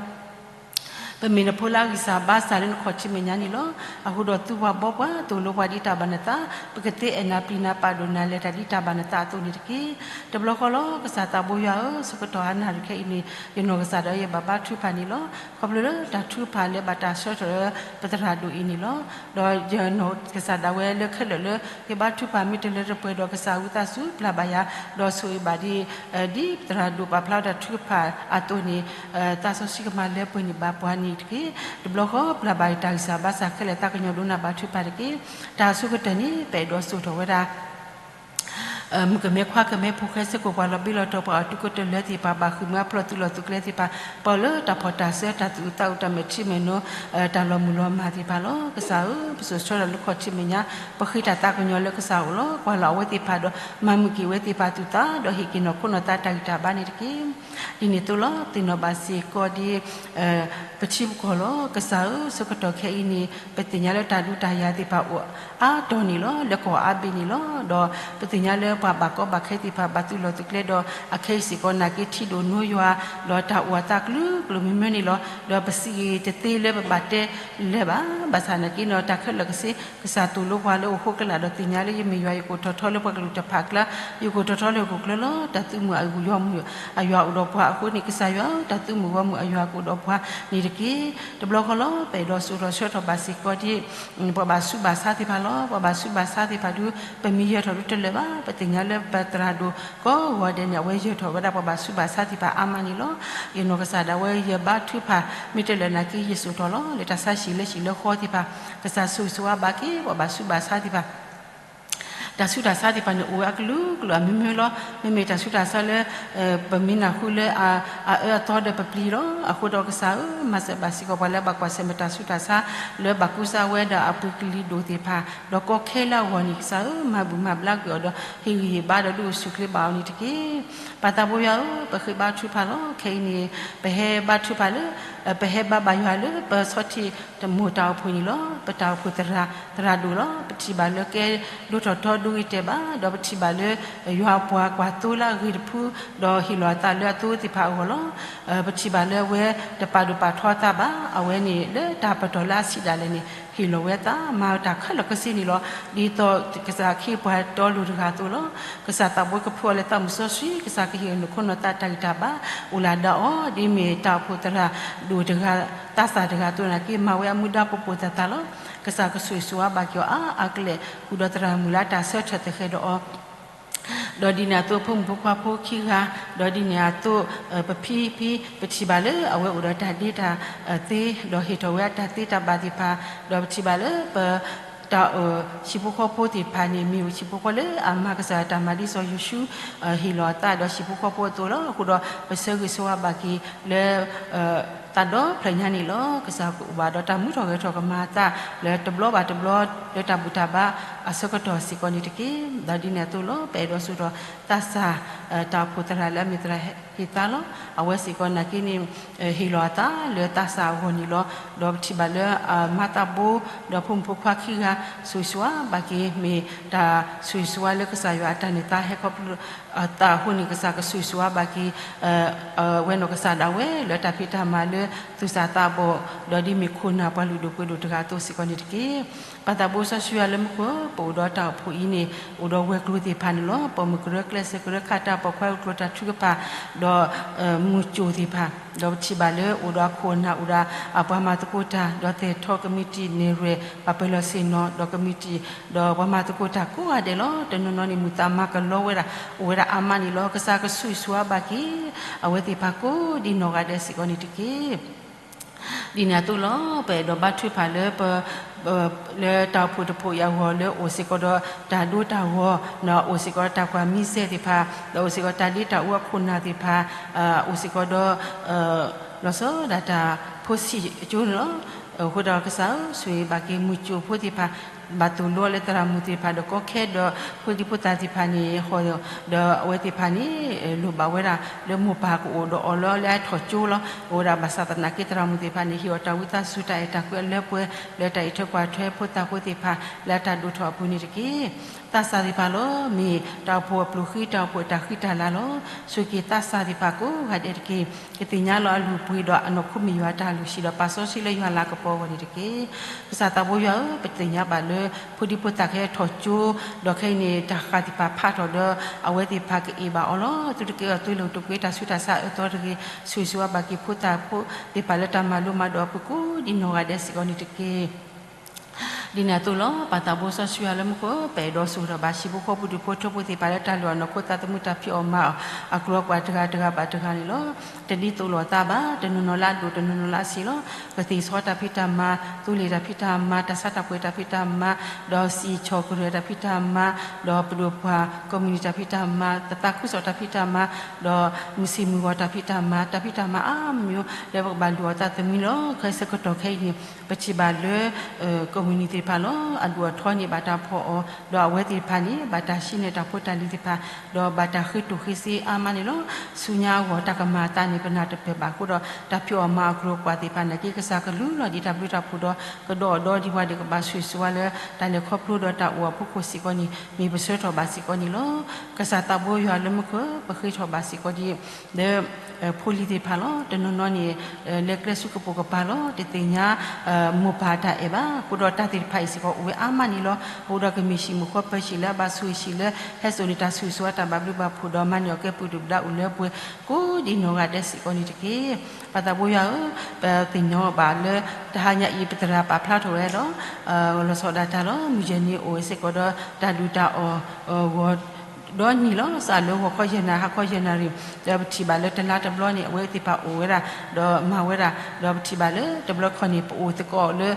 ပမ့ၢ်နဖိလၢအဂံၢ်စၢ်ဘါစၢ်လၢနခီၣ်ထံးမဲာ်ညါန့ၣ်လီၤ. အဃိဒီးသူပှၤဘီပှၤ သိၣ်လိပှၤဒ်တၢ်ဘၣ်နသး, ပကသ့အဲၣ်နၤပျံၤနၤပာ်ဒိၣ်နၤလဲၤတၢ်ဒ်တၢ်ဘၣ်နသးအသိးန့ၣ်တက့ၢ်. တဘျီဃီလီၤ ကစၢ်သးဘိယွၤဧၢ, ဆၢကတီၢ်ဟါနၣ်ရံၣ်ခဲအံၤန့ၣ် ယနီၢ်ကစၢ်ဒၣ်ယဘၣ်ဘါထုကဖၣ်န့ၣ်လီၤ. ခီဖျိလၢတၢ်ထုကဖၣ်လၢဘၣ်တၢ်ဆှၢထီၣ်လၢပသရၣ်ဒိၣ်အံၤန့ၣ်လီၤ. ဒီးယနီၢ်ကစၢ်ဒၣ်ဝဲလၢခဲလၢာ်လၢ ယဘါထုကဖၣ်မ့ၢ်တလၢတပှဲၤဒီး ကစၢ်ဝံသးစူၤပျၢ်ဘၣ်ယၤ, ဒီးဆိၣ်ဂ့ၤဘၣ်ဒ် ဒ်ပသရၣ်ဒိၣ်ပာ်ဖျါတၢ်ထုကဖၣ်အသိးန့ၣ် သးစီဆှံကမၤလၢပှဲၤန့ၢ်ဘၣ်ပှၤန့ၣ်တက့ၢ်. တဘျီဃီပျၢ်ဘၣ်ယတၢ်ဂံၢ်စၢ်ဘါစၢ်ခဲလၢာ် သးကညီၤဒိကနၣ်ဘါထုကဖၣ်တက့ၢ်. တၢ်အဆိကတၢၢ်န့ၣ် ပအဲၣ်ဒိးစိာ်ထီၣ်ဝဲဒၣ် မုၣ်ကမဲခွါကမဲ ဖိၣ်ဃဲစ့ၢ်ကီး ပှၤလီၤဘံလီၤတီၤပှၤအီၤ တုၤကတၢၢ်လၢသ့ၣ်တဖၣ် ဘၣ်ဃ့ၢ်မှံဟးဖျိးသုးလီၢ်သုးကျဲသ့ၣ်တဖၣ် ပှၤလၢတၢ်ဖီၣ်တၢ်စၢ တၢ်သူၣ်အုးသးအုး တၢ်မဲာ်ထံမဲာ်နိ တၢ်လီၤမုၢ်လီၤမၢ်သ့ၣ်တဖၣ်လီၤ. ကစၢ်ဧၢ, ပစိာ်ဆှၢလီၤလၢခီၣ်ထံးမဲာ်ညါ, ပဃ့တၢ်သးကညီၤလၢကစၢ်အအိၣ်လီၤ. ကွၢ်လီၤအဝဲသ့ၣ်တဖၣ်ဒီး မၤမုာ်က့ၤဝဲသ့ၣ်တဖၣ်သူၣ်သး ဒီးဟ့ၣ်က့ၤနီၢ်ခိနီၢ်သးတၢ်ဂံၢ်တၢ်ဘါန့ၣ်တက့ၢ်. ဒ်န့ၣ်အသိးလီၤ. သ့ၣ်နီၣ်ဘၣ်စ့ၢ်ကီးဒ် ပထံပကီၢ်လီၤ. ကစၢ်ဧၢ, ဆၢကတီၢ်ခဲအံၤန့ၣ် ပသ့ၣ်ညါလၢတၢ်ဒုးတၢ်ယၤသ့ၣ်တဖၣ်အိၣ်အါတီၤန့ၣ်လီၤ. လၢကီၢ်အါဘ့ၣ်န့ၣ်လီၤ. ဒီးပသ့ၣ်ညါလၢပှၤဘၣ်ကီဘၣ်ခဲသ့ၣ်တဖၣ် ဘၣ်သုးလီၢ်သုးကျဲဒီး အခဲအံၤစ့ၢ်ကီးနာ်က့ ထံဒိၣ်နိယွၤ ဒီးတၢ်အိၣ်အသးကလုာ်ကလုာ်မ့ၢ်မ့ၢ်န့ၣ်လီၤ. ဒီးပစံးဂ့ၤတသ့လၢပဘၣ်တဲလၢၤဘၣ်. ဘၣ်ဆၣ်နာ်က့န့ၣ် တၢ်ခဲလၢာ်ကစ့ ကစၢ်သိၣ်လိပှၤလၢအိၣ်ဃိကလာ်ဒီးသ့ၣ်ညါလၢ ယမ့ၢ်ယွၤ ယကအိၣ်ထီၣ်ထီလၢပှၤကလုာ်တဖၣ်အကျါ, ယကအိၣ်ထီၣ်ထီလၢဟီၣ်ခိၣ်ချၢလီၤ. တၢ်သုးမုၢ်အဂီၢ်မုၢ်အယွၤအိၣ်ဒီးပှၤအဃိန့ၣ် ကစၢ်ယွၤဧၢ, တၢ်သုးမုၢ်ဂီၢ်မုၢ်အယွၤကအိၣ်ဒီးပှၤန့ၣ်တက့ၢ်. တဘျီဃီလီၤ. ပအဲၣ်ဒိးစိာ်ထီၣ်ဆှၢထီၣ်ဘၣ်စ့ၢ်ကီးဒ် ပှၤဘၣ်ဆူးဘၣ်ဆါသ့ၣ်တဖၣ်လီၤ. ပှၤဘၣ်ဆူးဘၣ်ဆါသ့ၣ်တဖၣ်ဒုး ပမ့ၢ်ယၢၤထီၣ်ဒုးတလၢာ်ဘၣ်. ပသ့ၣ်ညါလၢပသရၣ်ဒိၣ်ကိးဂီၤဒဲးန့ၣ် အဝဲယၢၤထီၣ်ဝဲဒၣ်ပှၤဘၣ်ဆူးဘၣ်ဆါသ့ၣ်တဖၣ်အါမးန့ၣ်လီၤ. ယနီၢ်ကစၢ်ဒၣ်ဝဲယဘါထုကဖၣ် မ့ၢ်တလၢာ်နာ်က့ ယစိာ်ထီၣ်လီၤ. လၢတၢ်ဆါဟံၣ်လၢဟံၣ်လၢဃီသ့ၣ်တဖၣ် ကစၢ်ဆိၣ်ဂ့ၤဆိၣ်ဝါဘၣ်က့ၤ ပှၤဘၣ်ဆူးဘၣ်ဆါသ့ၣ်တဖၣ် တၢ်ဆူးတၢ်ဆါသ့ၣ်တဖၣ်န့ၣ် အိၣ်ဝဲအကလုာ်ကလုာ်အမ့ၢ်မ့ၢ်လီၤ. မ့မ့ၢ်တၢ်ဆူးတၢ်ဆါလၢ ပမ့ၢ်နၢ်ဟူလၢ အအၢအသီဒီးပပျံၤလီၤ. အဃိဒီးကစၢ်ဧၢ, မၤစၢၤဘၣ်စ့ၢ်ကီးပှၤလၢဘၣ်ကွၢ်ဆၢၣ်မဲာ်တၢ်ဆူးတၢ်ဆါ လၢဘၣ်ကူစါဝဲဒီးအပှၤကလုာ်ဒိၣ်သ့ၣ်တဖၣ် ဒီးကီခဲလၢအဂီၢ်န့ၣ် ကစၢ်ဧၢ, မၤဘူၣ်မၤဘျါကွံာ်အီၤဒီး ဟ့ၣ်ဂံၢ်ဟ့ၣ်ဘါဒီးဒုးအိၣ်ဆူၣ်အိၣ်ချ့ဘၣ်အီၤန့ၣ်တက့ၢ်. ပၢ်သးဘိယွၤဧၢ, ပဃ့ဘါထုကဖၣ်လီၤ. ခဲအံၤန့ၣ် ပဟဲဘါထုကဖၣ်လၢ ပဟဲဘါဘၣ်ယွၤလၢပဆီထံၣ်တမိၢ်တၢ်အိၣ်ဖှိၣ်န့ၣ်လီၤ. ပတၢ်အိၣ်ဖှိၣ်သရၣ် သရၣ်ဒိၣ်လီၤ. ပထံၣ်ဘၣ်လၢကဲဒိၣ်ထီၣ်ထီဒိဂ့ၤတဲာ်ဘၣ်, ဒီးပထံၣ်ဘၣ်လၢ ယွၤအပှၤကွၢ်သိလၢအဂ့ၤတဖု, ဒီးဟ့ၣ်လီၤအသးလၢအသိသ့ၣ်တဖၣ်အဂီၢ်လီၤ. ပထံၣ်ဘၣ်လၢအဝဲတပာ်ဒိၣ်ပာ်ထီအသးဘၣ်. အဝဲန့ၣ်လၢတၢ်ပတီၢ်လၢအဆံးဒၣ်လဲာ်န့ၣ် ဟ့ၣ်လီၤဝဲအသး မၤတၢ်ခဲလၢာ်ခဲဆ့န့ၣ်လီၤ. ဒ်သိးကစၢ်အခ့အပှၤတီလိၤတဂၤအသိးလီၤ. ကစၢ်သးဘိကဖုအီၤလၢသးမုၢ်စီဆှံ, ကစၢ်ကဟ့ၣ်အီၤနီၢ်ခိနီၢ်သးတၢ်ဂံၢ်တၢ်ဘါ, အိၣ်လၢဒၣ်အီၤ ဒ်မ့ၢ်တၢ်အိၣ်ဖှိၣ်သရၣ်ဒိၣ်တဂၤ, သးစၢ်တဂၤအသိးနာ်က့ မၤဝဲအမူဒါပိာ်ပိာ်သၣ်သၣ်လီၤ. ကစၢ်ကဆိၣ်ဂ့ၤဆိၣ်ဝါဘၣ်က့ၤအီၤအါအါကလဲာ်, ဃုာ်ဒီးသရၣ်မုၣ်လၢတၢ်ဆၢထၢၣ်သဃဲၤဒီးအီၤ ဒီးဒ်န့ၣ်အသိး ဖိမုၣ်ဖိခွါဖိခံဂၤ, ဒီးဒ်န့ၣ်အသိး ပဖံဖံ ပထံၣ်ဘၣ်လၢအဝဲအိၣ်ဒီးတၢ်ဒ့တၢ်သ့, ဒီးဟ့ၣ်ထီၣ်ဝဲအတၢ်သ့တၢ်ဘၣ်သ့ၣ်တဖၣ်, ဒီးပထံၣ်ဘၣ်လၢပ တၢ် ဟံၣ်ဖိဃီဖိသ့ၣ်တဖၣ်န့ၣ် မ့ၢ်ဟံၣ်ဖိဃီလၢအမၤကစၢ်တၢ်မၤဒ်စီၤယိၤၡူ ဟ့ၣ်လီၤအသးဒီးဟံၣ်ဖိဃီဖိအသိးလီၤ. အဃိဒီးပဆၢဂ့ၤဆၢဝါဘၣ်က့ၤလၢ သးဒီဖျၢၣ်ညါန့ၣ်လီၤ. ကစၢ်ကအိၣ်ဘၣ်ဒီးတၢ်မူထီၣ်ဂဲၤထီၣ်ကမၤအသးလၢတဘျီဘၣ်တဘျီ လၢတၢ်ဘူၣ်တၢ်ဘါအဆၢကတီၢ်စ့ၢ်ကီးန့ၣ်တက့ၢ်. ဒီးဒ်န့ၣ်အသိးလီၤ. ပအဲၣ်ဒိးစိာ်ထီၣ်သးစၢ် တၢ်အိၣ်ဖှိၣ်သရၣ်လၢအမ့ၢ်သရၣ်ဟ့ၣ်သါလီၤ. အဝဲစ့ၢ်ကီးနာ်က့န့ၣ် ဟ့ၣ်လီၤအသးလၢသးစၢ်အဂီၢ်န့ၣ်လီၤ. ဒီးပထံၣ်ဘၣ်လၢအမါသးဘိ ဒီးဖိမုၣ်ဖိခွါခံဂၤ ဆိၣ်ဂ့ၤဆိၣ်ဝါဘၣ်က့ၤ မ့ၢ်တၢ်ဆိၣ်ဂ့ၤဆိၣ်ဝါလၢကစၢ်ယွၤအတၢ်န့ၢ်သါဟဲခီဖျိအသးအဃိန့ၣ် ကစၢ်ကဆိၣ်ဂ့ၤဆိၣ်ဝါဘၣ်က့ၤ ဝဲနီၢ်ကစၢ်ဒၣ်ဝဲလၢတၢ်ဖံးတၢ်မၤလၢ သူၣ်စၢ်သးဘီၣ် ဒီးဒ်မ့ၢ်ခိၣ်နၢ်ပှၤလုၢ်ဒိၣ်ပှ့ၤဒိၣ်တဂၤအသိးစ့ၢ်ကီးန့ၣ်တက့ၢ်. ပၢ်သးဘိစီဆှံယွၤလၢမူခိၣ် ပအိၣ်ဒီးတၢ်အိၣ်ဖှိၣ်အံၤန့ၣ် အိၣ်ဒီးဝဲၤကျိၤသ့ၣ်တဖၣ်န့ၣ်လီၤ. ပိာ်မုၣ်ကရၢကျဲးစၢးကရၢခးတၢ် ပိာ်ခွါဂုာ်ကျိၤတၢ်ထုကဖၣ် ဒီး မုၢ်ကၠိၣ်သ့ၣ်တဖၣ် ဒီးပထံၣ်ဘၣ်လၢအိၣ်ဒီးအခိၣ်အနၢ် အိၣ်ဒီးအပှၤမၤသကိးတၢ် ဒီးသဲၣ်ထီၣ်ကမံးတံာ်နဲၣ်ရွဲၣ် ပှၤပၢၤလီၢ်ဆ့ၣ်နီၤ ဒီးကမံးတံာ် ဒီးပှၤမၤသကိးတၢ်ကိးဂၤဒဲးလီၤ. တနီၤနီၤန့ၣ် မုာ်သးမၤကလီဝဲဒၣ် အိၣ်ဝဲဒၣ်အါမးန့ၣ်လီၤ. ကစၢ်ကဆိၣ်ဂ့ၤဆိၣ်ဝါဘၣ်က့ၤ အဝဲသ့ၣ်တဖၣ်ကိးဒ်နီၢ်ဂၤဒဲးစ့ၢ်ကီးန့ၣ်တက့ၢ်. ဒ်န့ၣ်အသိးလီၤ. ပအဲၣ်ဒိးဘါထုကဖၣ်လၢပ လၢတၢ်အိၣ်ဖှိၣ်တဖှိၣ်အံၤအဂီၢ် လၢအိၣ်စ့ၢ်ကီးဒီးတၢ်ဒိတၢ်ဂီၤ, အိၣ်စ့ၢ်ကီးဒီးတၢ်ကွၢ်မံစဲသ့ၣ်တဖၣ်, ဒီးအိၣ်စ့ၢ်ကီးတၢ်ဒ့တၢ်အူအခိၣ်နၢ်သ့ၣ်တဖၣ်, အိၣ်စ့ၢ်ကီးဒီး လီၤဆီဒၣ်တၢ်ဖိဆံးအကၠိန့ၣ်လီၤ. အဃိဒီးကစၢ်ဧၢ, ဆိၣ်ဂ့ၤဘၣ်က့ၤမုၢ်ကၠိၣ်ဖိသ့ၣ်တဖၣ်, ဘၣ်သိၣ်လိလၢသရၣ်မုၣ်သ့ၣ်တဖၣ် ဒီးကီခဲဒီးဖိဒံဖိသၣ်သ့ၣ်တဖၣ်န့ၣ် ဃီဒီးအဝဲသ့ၣ်တဖၣ်န့ၣ် လိၣ်ဘၣ်ဝဲဒၣ်လၢမိၢ်ပၢ်ကအိၣ်ဒီးအီၤလၢ လၢအထီၣ်ကၠိလီၤ. အိၣ်ဝဲဒၣ်ဘၣ်ဆၣ်သနာ်က့ သရၣ်မုၣ်သ့ၣ်တဖၣ်န့ၣ် ဟ့ၣ်အီၤတၢ်ဝံသးစူၤ တၢ်အဲၣ်တၢ်ကွံအလၢပှဲၤ လၢတၢ်အံးထွဲကွၢ်ထွဲဖိသၣ်ဖိသ့ၣ်တဖၣ် လၢအတၢ်ဒိၣ်ထီၣ်အပူၤန့ၣ်တက့ၢ်. သးစၢ်သ့ၣ်တဖၣ်လီၤ. မ့ၢ်တၢ်အိၣ်ဖှိၣ်အပျိၢ်ဃံ တၢ်အိၣ်ဖှိၣ်အတၢ်ဃံတၢ်လၤလီၤ. ဆိၣ်ဂ့ၤသးစၢ်သ့ၣ်တဖၣ်ကိးဂၤဒဲးတက့ၢ်. ကသ့ၣ်ညါလီၤအလုၢ်အပှ့ၤဒီးအနီၢ်ခိမ့ၢ်ယွၤအတၢ်လုၢ်ဟံၣ်ဒီးပာ်စီဆှံလၢယွၤလၤကပီၤအဂီၢ်န့ၣ်တက့ၢ်. ကစၢ်သးဘိယွၤဧၢ, ပသ့ၣ်ညါဘၣ်လၢ ဖိဒံဖိသၣ်ခဲအံၤထီၣ်ကၠိ, ဒီးခဲအံၤန့ၣ် တၢ်ဃၢ်သ့ၣ်တဖၣ်ဖးထီၣ်ဒီး အဝဲသ့ၣ်တဖၣ်ကအ့ၣ်ဘၣ်အီၤလီၤ. သုတက့ၢ်အီၤသုလၢတကွ့တၢ်ဆူးတၢ်ဆါအၢသီတဂ့ၤ, ဆိၣ်ဂ့ၤဆိၣ်ဝါဘၣ်က့ၤဖိသၣ်ဖိသ့ၣ်တဖၣ်လၢတၢ်မၤလိမၤဒိးအပူၤကိးဒ်နီၢ်ဂၤဒဲးစ့ၢ်ကီးန့ၣ်တက့ၢ်. ဒ်န့ၣ်အသိးလီၤ. ပၢ်သးဘိစီဆှံယွၤလၢမူခိၣ် ပအဲၣ်ဒိးဆိၣ်ဂ့ၤထီၣ်ဘၣ်ဟံၣ်ဖိဃီဖိဒူၣ်ဖိထၢဖိသ့ၣ်တဖၣ်လၢတၢ်လုၢ်အီၣ်နီၢ်ခိ သးသမူတၢ်ဖံးအီၣ်မၤအီၣ်အကျိၤအကျဲတဂၤတဂၤဘၣ်တဂၤန့ၣ်လီၤ. တဒ်သိးလိာ်အသးဘၣ်, တနီၤနီၤလၢအဒိၣ် တနီၤနီၤလၢအဆံးလီၤ. ကသ့ၣ်ဆီတၢ်ဖံးတၢ်မၤ, သူလ့ၤတၢ်ဖံးတၢ်မၤ, တၢ်ဆါတၢ်ပှ့ၤတၢ်ဖံးတၢ်မၤ, ဒီးစံၣ်ဆီၣ်ကရၢၢ်တၢ်ဖံးတၢ်မၤ, ဒီးပဒိၣ်ပှၢ်ကိးမုၢ်နံၤတၢ်ဖံးတၢ်မၤ, သးသးခုကစီၣ်တၢ်ဖံးတၢ်မၤ, ဒီးမုၢ်ဆ့ၣ်မုၢ်ဂီၤတၢ်ဖံးတၢ်မၤ, တၢ်ဖံးတၢ်မၤအါမံၤ လၢပကဘၣ်လုၢ်အီၣ်သးသမူလီၤ. ခဲဆၢကတီၢ်ခဲအံၤန့ၣ် ပထံၣ်ဘၣ်လၢ ကိးမုၢ်နံၤသ့ၣ်တဖၣ်လီၤ. အဒိၣ်အထီန့ၣ်ဘၣ်တၢ်ဖီၣ်အီၤ, ဒီးအဝဲသ့ၣ်တဖၣ်န့ၣ် ဘၣ်တၢ်ဟံးန့ၢ်တၢ်ဖိတၢ်လံၤသ့ၣ်တဖၣ်, ဒီးဘၣ်တၢ်ဃ့တိၢ်ဃ့စ့အါမးန့ၣ်လီၤ. ဆူညါအဂီၢ်တၢ်ကမၤအသးန့ၣ် ပနၢ်တပၢၢ်ဘၣ်အဃိဒီး တၢ်ဖံးအီၣ်မၤအီၣ်အကျိၤအကျဲသ့ၣ်တဖၣ်နာ်က့ ကစၢ်ကလူလီၤဒံးတၢ်ဘျုးတၢ်ဖှိၣ်ဒီး ကဒီးအီၤဒီးဒံးပှၤဒဲးကဘၣ်ဆိၣ်ဂ့ၤဆိၣ်ဝါလၢတၢ်လဲၤခီဖျိဒီးတၢ်အိၣ်အဖီခိၣ်စ့ၢ်ကီးန့ၣ် မ့ၢ်ပဆၢထီၣ်ဘၣ်စ့ၢ်ကီးန့ၣ်လီၤ. ကစၢ်သးဘိယွၤလၢမူခိၣ် ပဃ့ထီၣ်ဘၣ်စ့ၢ်ကီးဒံး လၢ ဖိလံၤသ့ၣ်တဖၣ်လီၤ. တနီၤနီၤန့ၣ် လဲၤကျဲဆူကပိာ်ကပၤလီၤ. တသ့ၣ်ညါ မိၢ်ပၢ်တၢ်အဲၣ်ဘၣ်. အဃိဒီးတၢ်သ့ၣ်တဖၣ်အံၤစ့ၢ်ကီးအိၣ်ဝဲအါမးန့ၣ်လီၤ. အဃိဒီးကမ့ၢ်ဟံၣ်မုၣ်ဃီပၢၤဟံၣ်လၢအဘၣ်ဆိၣ်ဂ့ၤဟံၣ်လၢ ဟဲစိာ်န့ၢ်တၢ်ဆိၣ်ဂ့ၤဆိၣ်ဝါတၢ်ဘၣ်ဘျုးဘၣ်ဖှိၣ်ဒီးမၤန့ၢ်အီၤကဲပှၤဒုၣ်ပဒါအိၣ်လၢပှဲၤ ကိးဒ်နီၢ်ဂၤဒဲးစ့ၢ်ကီးန့ၣ်တက့ၢ်. ပၢ်သးဘိယွၤဧၢ, ပသ့ၣ်နီၣ်ဘၣ်လၢ တဟါညါအံၤ ပသရၣ်ပာ်ဖျါထီၣ်ဝဲဒီး လီၤဆီဒၣ်တၢ်လီၤ. မုၢ်ယဲၢ်နံၤအိၣ်စ့ၢ်ကီးဒီးတၢ်ဒုၣ်တၢ်အီၣ် ဂီၤဒီနံၤလီၤ. စးလၢဂီၤခီယဲၢ်နၣ်ရံၣ် ဟါခီယဲၢ်နၣ်ရံၣ် ဒီးပထံၣ်ဘၣ်လၢတလါတဘျီန့ၣ် အဝဲသ့ၣ်တဖၣ်အိၣ်ဝဲဒၣ် ဒီးမၤဝဲဒၣ် ဒီးပထံၣ်ဘၣ်လၢတဘျီတခီၣ်န့ၣ် ပအိၣ်သကိးလၢ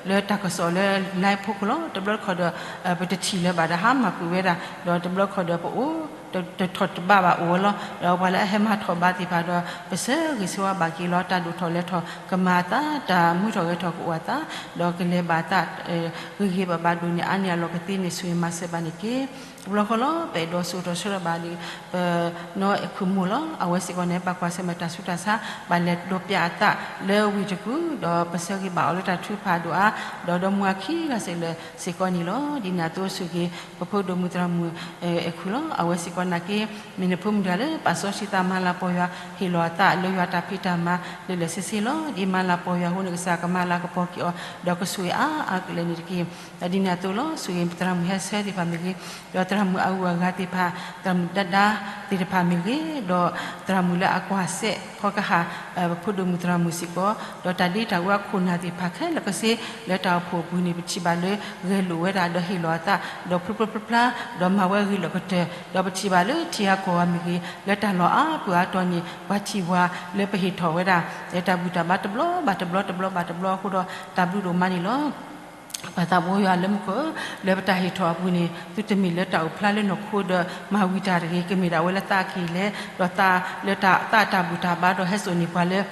လၢတၢ်ကစီၣ်လၢ live ဖိကလီၤ. တဘျီတခီၣ်ဒီး ပတထံၣ်လၢၤဘၣ်ဒီးဟါမၢ်ကွံာ်ဝဲဒၣ် ဒီးတဘျီတခီၣ်ဒီးပအိၣ် တထီၣ်တဘၣ်ဘၣ်အိၣ်ဝဲလီၤ. ဒီးပှၤလၢအဟဲမၤထီၣ်ဘးသ့ၣ်တဖၣ်ဒီး ပဆၢဂ့ၤဆၢဝါဘၣ်က့ၤလီၤ. တၢ်ဒိၣ်ထီၣ်လဲၤထီၣ်ကမၤအသး တၢ်မူထီၣ်ဂဲၤထီၣ်ကအိၣ်အသး ဒီးကလဲၤဘၣ်အသး ဂ့ၤဂ့ၤဘၣ်ဘၣ်ဒိၣ်န့ၢ်အါန့ၢ်အလီၢ်ကသ့န့ၣ် ဆိၣ်ဂ့ၤမၤစၢၤဘၣ်န့ၣ်တက့ၢ်. တဘျီဃီလီၤ ပအဲၣ်ဒိးဆိၣ်ထီၣ်ဆၢထၢၣ်ဘၣ်လံ ပနီၢ်အဲၣ်ခိၣ်မိၢ်လီၤ. အဝဲစ့ၢ်ကီးန့ၣ် ဘၣ်ကွၢ်ဆၢၣ်မဲာ်တၢ်ဆူးတၢ်ဆါ ဘၣ်လဲၤဒိးပျးအသးလၢဝ့ၢ်တကူၣ် ဒီးပဆၢဂ့ၤဘၣ်အီၤလၢတၢ်ထုကဖၣ်ဒိၣ်အါ ဒီးဒီမါဝၤခံဂၤစ့ၢ်ကီးန့ၣ်လီၤ. ဒ်န့ၣ်အသိးဆိၣ်ဂ့ၤ ပဖိဒိၣ်မုၣ်သရၣ်မုၣ်အဲၣ်ခွံလီၤ. အဝဲစ့ၢ်ကီးနာ်က့ မ့ၢ်နဖိမုၣ်တဂၤလၢ ပာ်စီဆှံသးမၤလၤကပီၤယွၤ ဟ့ၣ်လီၤအသးလၢယွၤတၢ်ဖံးတၢ်မၤ လၢာ်လၢာ်ဆ့ဆ့လီၤ. ဒ်မၤလၤကပီၤယွၤအဃိန့ၣ် ကစၢ်ကမၤလၤကပီၤက့ၤအီၤ ဒီးကဆိၣ်ဂ့ၤအါအါကလဲာ်န့ၣ်တက့ၢ်. ဒ်န့ၣ်အသိးလီၤ ဆိၣ်ဂ့ၤပသရၣ်မုၣ်ဟဲဆၢသ့ၣ်တဖၣ်မ့ၢ်ဂ့ၤ, ဒီးသရၣ်မုၣ်အဂုၤအဂၤသ့ၣ်တဖၣ်, သရၣ်မုၣ်ဒါဒါသ့ၣ်တဖၣ်မ့ၢ်ဂ့ၤ, ဒီးသရၣ်မုၣ်လၢအကွၢ်စဲးဖီကဟၣ် ပဖိဒိၣ်မုၣ်သရၣ်မုၣ်စ့ၢ်ကီး, ဒီးတၢ်ဒ့တၢ်အူအခိၣ်နၢ်သ့ၣ်တဖၣ်ခဲလၢာ်ခဲဆ့ လၢတၢ်အိၣ်ဖှိၣ်အပူၤန့ၣ် ပထံၣ်ဘၣ်လၢဂဲၤလိာ်ဝဲဒၣ် ဒီးဟ့ၣ်လီၤအသး ဒီးဖျိဖျိဖျါဖျါ ဒီးမၤဝဲဂ့ၤလီၤကတၢၢ်, ဒီးပထံၣ်ဘၣ်လၢထံဂၤကီၢ်ဂၤမ့ၢ်ဂ့ၤ လၢတၢ်လီၢ်အါပူၤအါတီၤန့ၣ် ပှၤထံၣ်ဝဲလၢပဟ့ၣ်ထီၣ်ဝဲဒၣ် လၢတၢ်ဘူၣ်တၢ်ဘါတဘျီဘၣ်တဘျီ တဘျီဘၣ်တဘျီအဃိဒီး တၢ်ဘျုးဒိၣ်မးန့ၣ်လီၤ. ပၢ်သးဘိယွၤလၢမူခိၣ်ဧၢ, လၢပတၢ်ဟ့ၣ်ထီၣ်အပူၤန့ၣ် သုတမ့ၢ်လၢတၢ်အိၣ်ဖျါလၢနီၢ်ခိဒီးမၤဝံၤတၢ်တဂ့ၤ, ကမ့ၢ်ဒၣ်ဝဲလၢသးအက့ၢ်လဲၣ်, ဒီးသးလၢတၢ်သးတၢ်ဘူၣ်တၢ်ဘါဒီးဟဲစိာ်န့ၢ်ပှၤလၢ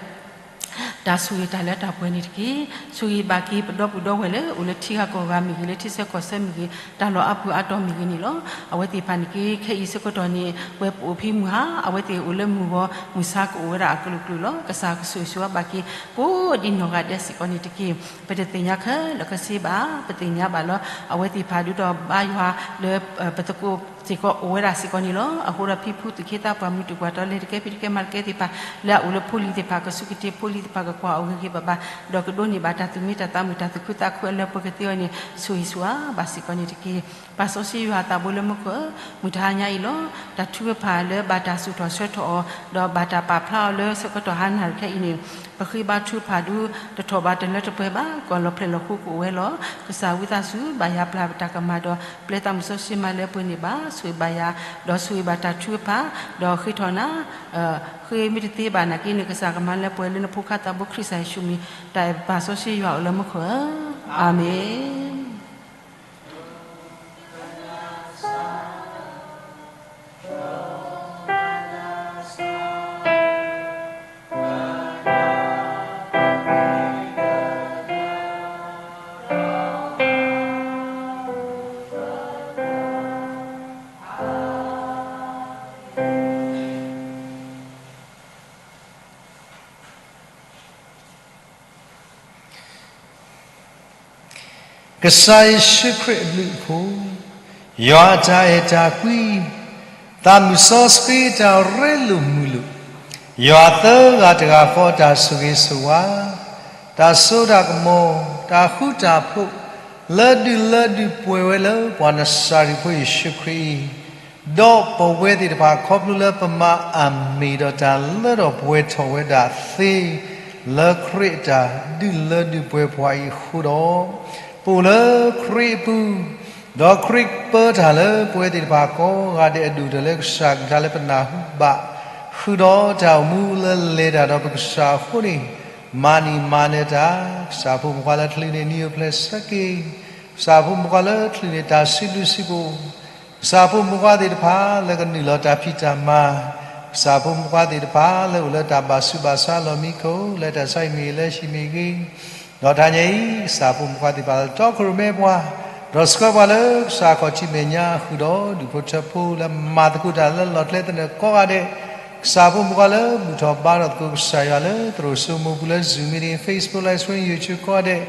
တၢ်ဆိၣ်ဂ့ၤတၢ်လၢတၢ်ပှဲၤန့ၣ်တက့ၢ်. ဆိၣ်ဂ့ၤဘၣ်က့ၤပဒီပုၢ်ဒီဝဲၢ်လၢအိၣ်လၢထံဂၤကီၢ်ဂၤမ့ၢ်ဂ့ၤ, လၢထံဆၢကီၢ်ဆၢမ့ၢ်ဂ့ၤ, တၢ်လီၢ်အါပူၤအါတီၤမ့ၢ်ဂ့ၤန့ၣ်လီၤ. အဝဲသ့ၣ်တဖၣ်န့ၣ်က့ ခဲအံၤဆၢကတီၢ်န့ၣ် ပဝဲပအိၣ်ဖဲမုၢ်ဟါ အဝဲသ့ၣ်အိၣ်လၢမုၢ်ဂီၤ မုၢ်ဆါကအိၣ်ဝဲဒၣ်အကလုာ်ကလုာ်လီၤ. ကစၢ်ကဆိၣ်ဂ့ၤဆိၣ်ဝါဘၣ်က့ၤ ကိးဒ်နီၢ်ဂၤဒဲးစ့ၢ်ကီးန့ၣ်တက့ၢ်. ပတသ့ၣ်ညါခဲလၢာ်ခဲဆ့ဘၣ်, ပသ့ၣ်ညါဘၣ်လၢ အဝဲသ့ၣ်တဖၣ်ဒုးဒီးဘါယွၤလၢ ပသကိး စ့ၢ်ကီးအိၣ်ဝဲဒၣ်စ့ၢ်ကီးန့ၣ်လီၤ. အဃိဒီးဖံဖုသူၣ်က့သးပှၢ် မုၢ်တ့ၢ်ကွၢ်တီလဲၤတကဲဖံးတကဲမၤတကဲသ့ၣ်တဖၣ် လၢအအိၣ်လၢဖိလံၤသ့ၣ်တဖၣ် ကစူးကတ့ၤဖိလံၤသ့ၣ်တဖၣ် ကကွၢ်အီၤဂ့ၤဂ့ၤဘၣ်ဘၣ်, ဒီးကဒိးန့ၢ်ဘၣ်တၢ်သူၣ်မံတၢ်သးမုာ် တၢ်သူၣ်ခုသးခုအလၢပှဲၤကသ့အီၤန့ၣ် ဆိၣ်ဂ့ၤဆိၣ်ဝါဘၣ်စ့ၢ်ကီးန့ၣ်တက့ၢ်. ပၢ်စီဆှံယွၤအသးဘိလၢမူခိၣ်ဧၢ, မုၢ်တဟါညါအံၤလီၤ. တၢ်ထုကဖၣ်လၢဘၣ်တၢ်သူၣ်ထီၣ်ဆၢထီၣ်အီၤ ဒီးဘၣ်တၢ်ပာ်ဖျါအီၤလၢဆၢကတီၢ်ဟါနၣ်ရံၣ်ခဲအံၤန့ၣ် ပဃ့ဘါထုကဖၣ်ဒုး တထီၣ်ဘးတလၢတပှဲၤဘၣ်, ကီၢ်လီၤဖျဲၣ်လီၤဃိကအိၣ်ဝဲလီၤ. ကစၢ်ဝံသးစူၤ ဘၣ်ယၤပျၢ်ပတၢ်ကမၣ်ဒီး ပျဲသးမုၢ်စီဆှံမၤလၢပှဲၤန့ၢ်ဘၣ်, ဆိၣ်ဂ့ၤဘၣ်ယၤ, ဒီးဆိၣ်ဂ့ၤဘၣ်တၢ်ထုကဖၣ်, ဒီးဃ့ထီၣ်နၤ, ဃ့မ့ၢ်တသ့ဘၣ်နာ်က့န့ၣ် ကစၢ်ကမၤလၢပှဲၤလၢနဖိခွါသးဘိခရံာ်ကစၢ်ယ့ၣ်ၡူးမံၤ, တၢ်အဲၣ်ပၢ်စီဆှံယွၤအိၣ်လၢမူခိၣ်ဧၢ, အၤမ့ၣ်. ကစၢ်ယ့ၣ်ၡူးခရံာ်အဘျုးအဖှိၣ်, ယွၤအတၢ်အဲၣ်တၢ်ကွံ, သးမုၢ်စီဆှံအတၢ်ရ့လိာ်မုာ်လိာ်, ယွၤသၢဂၤတဂၤဃီအတၢ်ဆိၣ်ဂ့ၤဆိၣ်ဝါ, တၢ်စိတၢ်ကမီၤ, တၢ်ဃူတၢ်ဖိး, လၢဒုးလၢဒုးပှဲၤဝဲလၢပှၤနစၤရ့းဖိယ့ၣ်ၡူးခရံာ်အံၤ, ဒီးပဝဲသ့ၣ်တဖၣ်ခီဖျိလၢပမၤအမ့ၢ်ဒီးတၢ်လၢထီၣ်ပှဲၤထီၣ်ဝဲဒၣ်သ့ လၢခရံာ်အတၢ်ဒုးလၢဒုးပှဲၤပှၤအံၤအဃိဒီး, ပအိၣ်လၢခရံာ်အပူၤ, ဒီးခရံာ်ကပၢတၢ်လၢပဝဲသ့ၣ်တဖၣ်ကိးဂၤဒဲးအဒိၣ်တၢ်လၢကစၢ်ကလုၢ်လၢပနၢ်ဟူဘၣ်, ဃုာ်ဒီးတၢ်အိၣ်မူလၢလဲၤတၢ်ဒီးပကစၢ်အဃိန့ၣ်, မၤန့ၢ်မၤနၢၤတၢ်, ကစၢ်ဖိမုၣ်ခွါလၢချုးန့ၢ်နံၣ်အိၣ်ဖျဲၣ်ဆၢက့ၤ, ကစၢ်ဖိမုၣ်ခွါလၢချုးန့ၢ်တၢ်စုဒုၣ်စုပူၤ, ကစၢ်ဖိမုၣ်ခွါသ့ၣ်တဖၣ်လၢကနုာ်လီၤတၢ်ဖံးတၢ်မၤ, ကစၢ်ဖိမုၣ်ခွါသ့ၣ်တဖၣ်လၢအိၣ်လၢတၢ်ဘၣ်ဆူးဘၣ်ဆါလီၢ်မံခိၣ် လၢတၢ်ဆါဟံၣ်မ့ၢ်ဂ့ၤ လၢဟံၣ်မ့ၢ်ဂ့ၤ, ဒီးတနံၤအံၤ ကစၢ်ဖိမုၣ်ခွါသ့ၣ်တဖၣ်လၢတီခိၣ်ရိၣ်မဲပှၤ, ဒီးဆှၢပှၤလၢကစၢ်ခီၣ်ထံးမဲာ်ညါဃုာ်ဒီးဒူၣ်ဖိထၢဖိလၢမၤသကိးတၢ်လၢလီၢ်ကျဲသနၢၣ်ကိးဂၤဒဲး, ကစၢ်ဖိမုၣ်ခွါလၢဘူၣ်ထီၣ်ဘါထီၣ်သကိးကစၢ်ယွၤလၢသရိာ်စိမိၤပူၤလၢ Zoom meeting, Facebook live stream, YouTube ကိးဂၤဒဲး,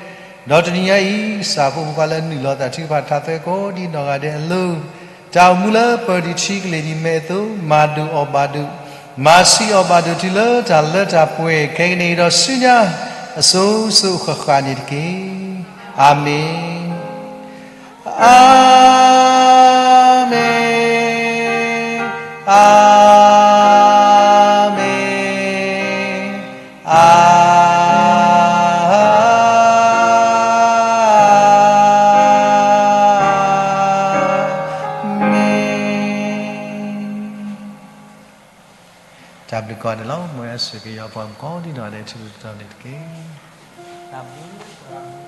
ဒီးတနံၤညါအံၤ ကစၢ်ဖိမုၣ်ခွါလၢနုာ်လီၤသးထုကဖၣ်ထးသွဲကိးဒ်နီၢ်ဂၤဒဲးအလိၤ, တၢ်အိၣ်မူလၢပၢၤဒံးထံကလ့ၢ်ဒံးမဲာ်အသိး မၤဒိၣ်အီၣ်ဘၣ်ဒိၣ်, မၤဆံးအီၣ်ဘၣ်ဒိၣ်တုၤလၢတၢ်လၢတၢ်ပှဲၤခဲကနံၣ်အံၤဒီးဆူညါ အစိၤစိၤဃၣ်ဃၣ်န့ၣ်တက့ၢ်. အၤမ့ၣ်. အၤမ့ၣ်, အၤမ့ၣ်, အၤမ့ၣ်. တၢ်ဘျုးကိးဂၤဒဲးလီၤ. မ်ယွၤဆိၣ်ဂ့ၤက့ၤပှၤကိးဒ်နီၢ်ဂၤဒဲး ထူထူတီတီန့ၣ်တက့ၢ်.